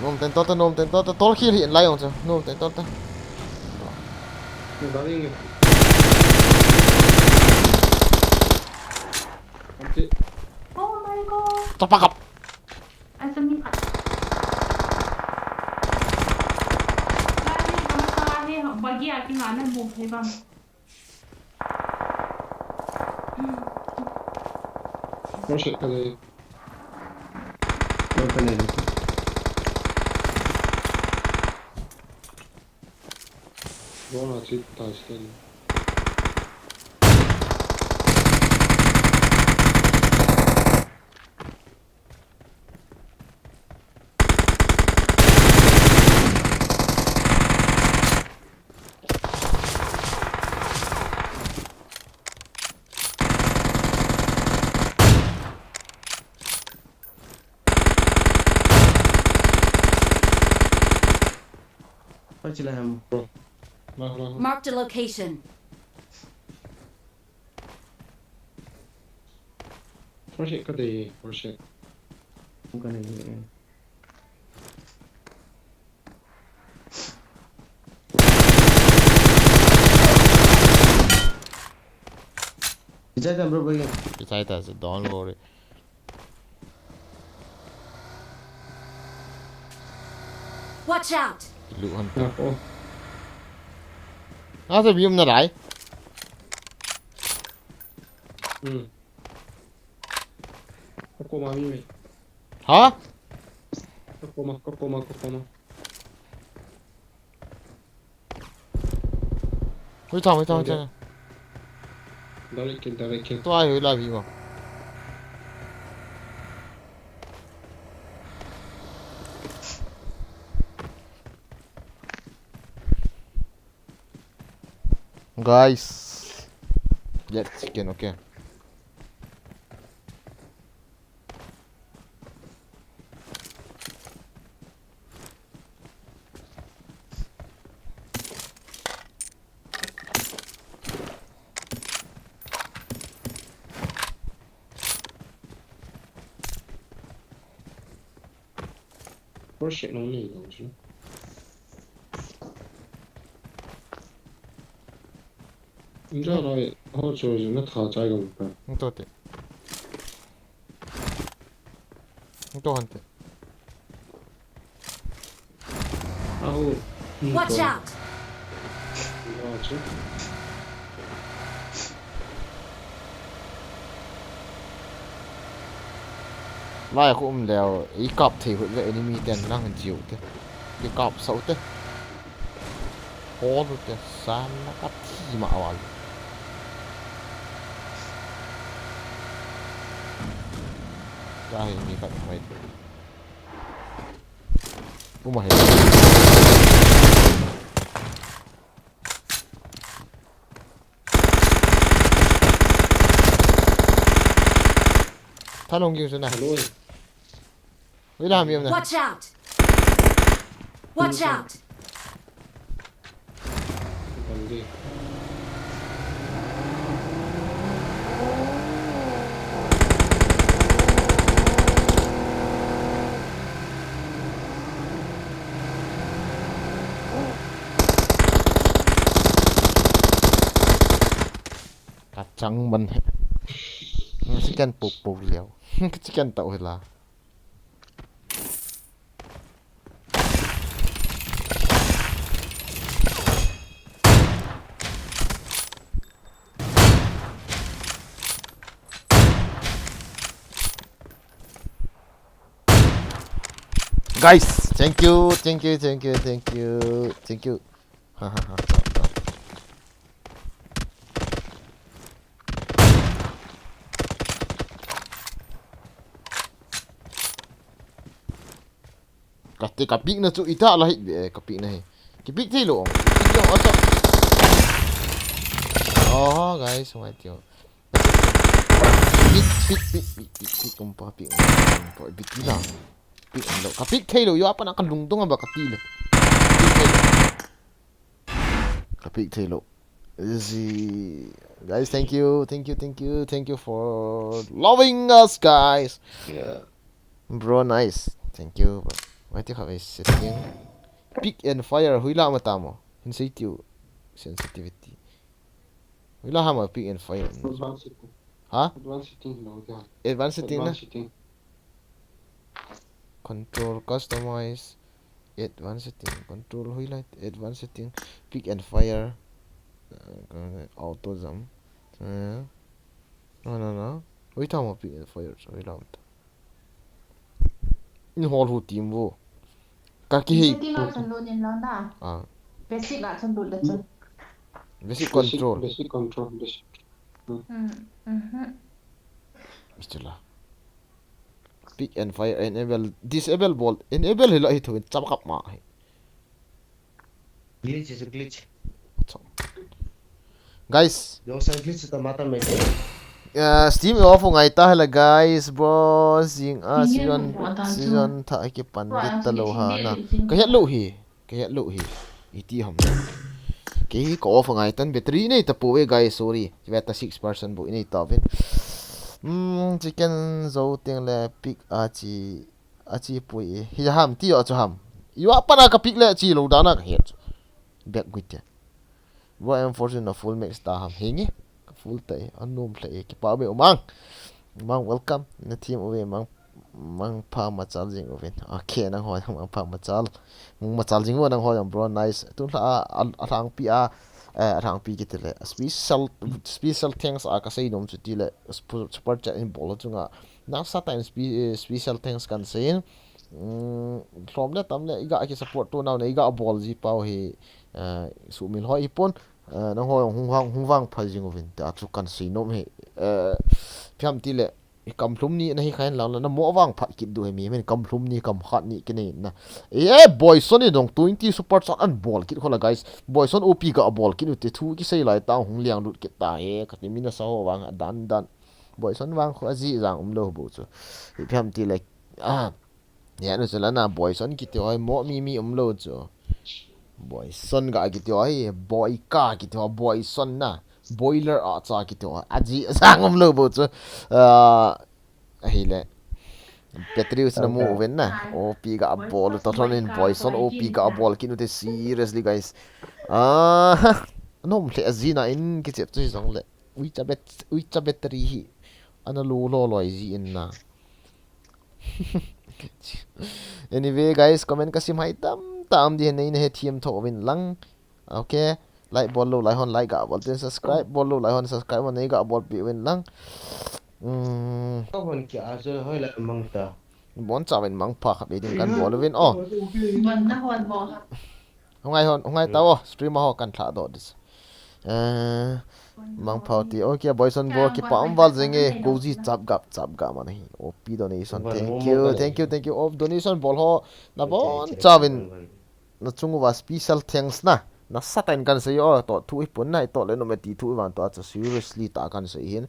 Nom ten tol ta, nom ten tol ta, tol khel hi en lai jong chu. Nom ten tol ta. Ni ba ring. Anti. Oh my God. Tapa kap. Ai, sa mi khat. Gari, kama sa he, bagi a kinga na mo he bang. Push it ka le. Push ka le. Bona chip ta sel. Pachila ham. Bro. Lah, lah, lah. Marked a location. Push it ka de, push it. Ka de. Kichai ta, bro, bro. Kichai ta, so don't worry. Watch out! Lu han ta. Ah, oh. Ah, sa bium na lai. Hmm. Ka koma mi mai. Ha? Ka koma, ka koma, ka koma. Hui chang, hui chang, hui chang. Direct kill, direct kill. Tua hui la vi ma. Guys, let's chicken, okay. Push it, no need, don't you? Inja noi, ho cho ju na tha chai gam ka. Nto te. Nto han te. Aho. Watch out! Watch out. Lai khu um leo, i kap thei hut ve enemy ten lang jiu te. I kap sau te. Hol u te, san na kap thi ma wal. Ka hi mi kap mai. Uma hi. Thanong kiu suna. Hello. Wait a minute. Watch out! Watch out! Bandi. Kachang man he. Chicken puk puk liao. Chicken tau hila. Guys, thank you, thank you, thank you, thank you, thank you. Ha ha ha. Kati ka pick na chu ita la hit be, ka pick na hi. Ki pick thei lo. Ki pick lo asa. Oh, guys, mai tio. Pick, pick, pick, pick, pick, pick, um pa, pick, um pa, pick na. Pick lo. Ka pick thei lo, yo apa na ka lungdong ba ka ti le. Pick thei lo. Ka pick thei lo. Easy. Guys, thank you, thank you, thank you, thank you for loving us, guys. Yeah. Bro, nice. Thank you, bro. Mai ti kha ve setting. Pick and fire, huila ma ta mo. Hin sei tiu. Sensitivity. Huila ha ma pick and fire. Advanced setting. Ha? Advanced setting lo dia. Advanced setting na? Advanced setting. Control, customize, advanced setting, control, huila, advanced setting, pick and fire, uh, auto jump. Uh, no, no, no. Huila ma pick and fire, so huila ma ta. In hol hu team vo. Ka ki hei. Setting a chun lut in lang da. Ah. Basic a chun lut le chun. Basic control. Basic control, basic. Hmm, mhm. Mister La. Pick and fire, enable, disable bol, enable hi la hi thu in chap kap ma hi. Glitch is a glitch. Guys. Yo, sa glitch ta mata me. Uh, Steam off ngai ta hala guys, bro. Jing a season, season tha ki pan dit ta lo ha na. Ka het lo hi. Ka het lo hi. Iti ham. Kei hi ka off ngai tan battery nei ta po ve guys, sorry. Ve ta six percent bu nei ta vin. Hmm, chicken zo teng le pick a chi, a chi pui. Hi ham ti yo chu ham. Yo apa na ka pick le chi lo da na ka het. Back gui te. Royal Enforcement na full max ta ham. Hingi. Ka full ta e. Anom hle e. Kipa be umang. Umang welcome. Na team uve mang. Mang pha machal jing uvin. Okay, nang hoi mang pha machal. Mang machal jing uvin nang hoi bro. Nice. Tun hla a, a, a hlang pi a. Eh, a hlang pi kiti le. Special, special thanks a ka sei nom chu ti le. Sp-, super chat in bol chunga. Nasa time spe-, eh, special thanks kan sei in. Mm, hlom le tam le, i ga ki support tu nau ne, i ga bol ji pau hi, eh, sumil hoi i pon, eh, nang hoi hung vang, hung vang phai jing uvin, ta chu kan sei nom hi, eh, phiam ti le, i kam hlum ni na hi khain lang le, na mo vang phat kit du hi mi, men kam hlum ni, kam khat ni ki nei na. Eh, Boyson i dong twenty super chat an bol kit khola, guys. Boyson O P ga bol kit u te thu ki sei lai ta hung liang lut kit ta he, ka ti mi na sa ho vang, dan dan. Boyson vang kho a ji jang um lo bu chu. I phiam ti le, ah, Nia nu chu la na Boyson kiti hoi mo mi mi um lo chu. Boyson ga kiti hoi, Boyka kiti hoi, Boyson na. Boiler a cha kiti hoi. A ji sang um lo bu chu. Ah, ahile. Patrius na mu ven na. O P ga bol to thon in Boyson O P ga bol kinu te seriously guys. Ah, nom le a ji na in ki chep chu jong le. Ui cha bet, ui cha battery hi. Ana lo lo loi ji in na. Anyway, guys, comment ka sim hai tam tam di nei na he thiam tho vin lang. Okay. Like bol lo lai hon like ga bol tin subscribe bol lo lai hon subscribe nei ga bol pi vin lang. Hmm. Ka hon ki a jo hoi la mang ta. Bon chauvin mangpha khat be ding kan bol uvin. Oh. Bon na hon mo ha. Hungai hon, hungai ta o. Stream ho kan thla do this. Eh, mangpha ti. Okay, Boyson bro, kipa um val jenge. Goji chap gap, chap gap man hi. O P donation. Thank you, thank you, thank you. Of donation bol ho. Na bon chauvin. Na chung uva special thanks na. Nasatah in kan sei o, to thu ipun na, ito le no me ti thu ivan to a cha seriously ta kan sei hin.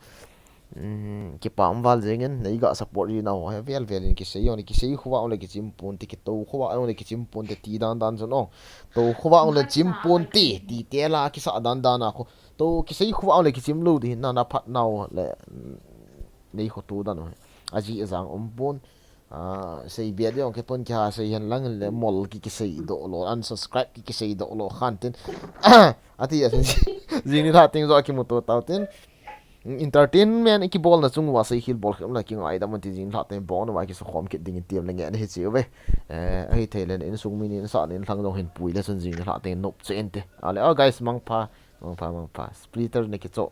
Um, kipa um val jengin, nei ga support ri na ho, he vel vel in kisei o, ni kisei khuva ong le kichim pon ti, kito khuva ong le kichim pon ti, ti dan dan chun o. To khuva ong le chim pon ti, ti te la kisa dan dan a khu. To kisei khuva ong le kichim lo di, na na phat nau le, um, nei khu tu dan o. Aji ajang um pon. Ah, sei bia di ong ke pon kia sei hen lang le mol ki kisei do lo, unsubscribe ki kisei do lo khan tin. Ati asin jing ni tha ting jo ki muto tau tin. Entertainment ki bol na chung uva sei khil bol khel na ki ngai da man ti jing tha ten bong na wa ki su khom kit ding in tiam le nge na hi chi ve. Eh, ahi thei le in sung mi ni sa ni thlang jong hin pui le sun jing ni tha ten nop che en te. Ale, oh guys, mangpha, mangpha, mangpha. Splitter ne ki cho.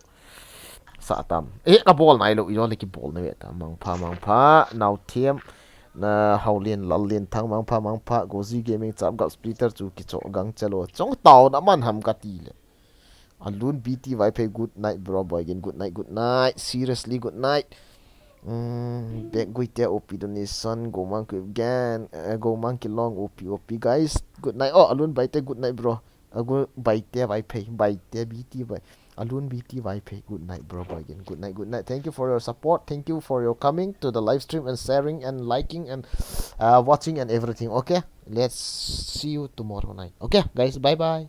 Sa tam. Eh, ka bol nai lo, i lo le ki bol na ve ta. Mangpha, mangpha, nau thiam. Na Haulin, Lallin, Thang, mangpha, mangpha, Gozi Gaming, chap gap splitter chu ki cho gang chelo. Chong tau na man ham ka ti le. Alun B T Vaiphei, good night, bro, boy, again, good night, good night, seriously, good night. Mm, Bek Guite, O P donation, Go Monkey again, eh, Go Monkey long, O P, O P, guys, good night. Oh, Alun Baite, good night, bro. Agu Baite Vaiphei, Baite B T Vai, Alun B T Vaiphei, good night, bro, boy, again, good night, good night. Thank you for your support, thank you for your coming to the live stream and sharing and liking and, uh, watching and everything, okay? Let's see you tomorrow night, okay, guys, bye bye.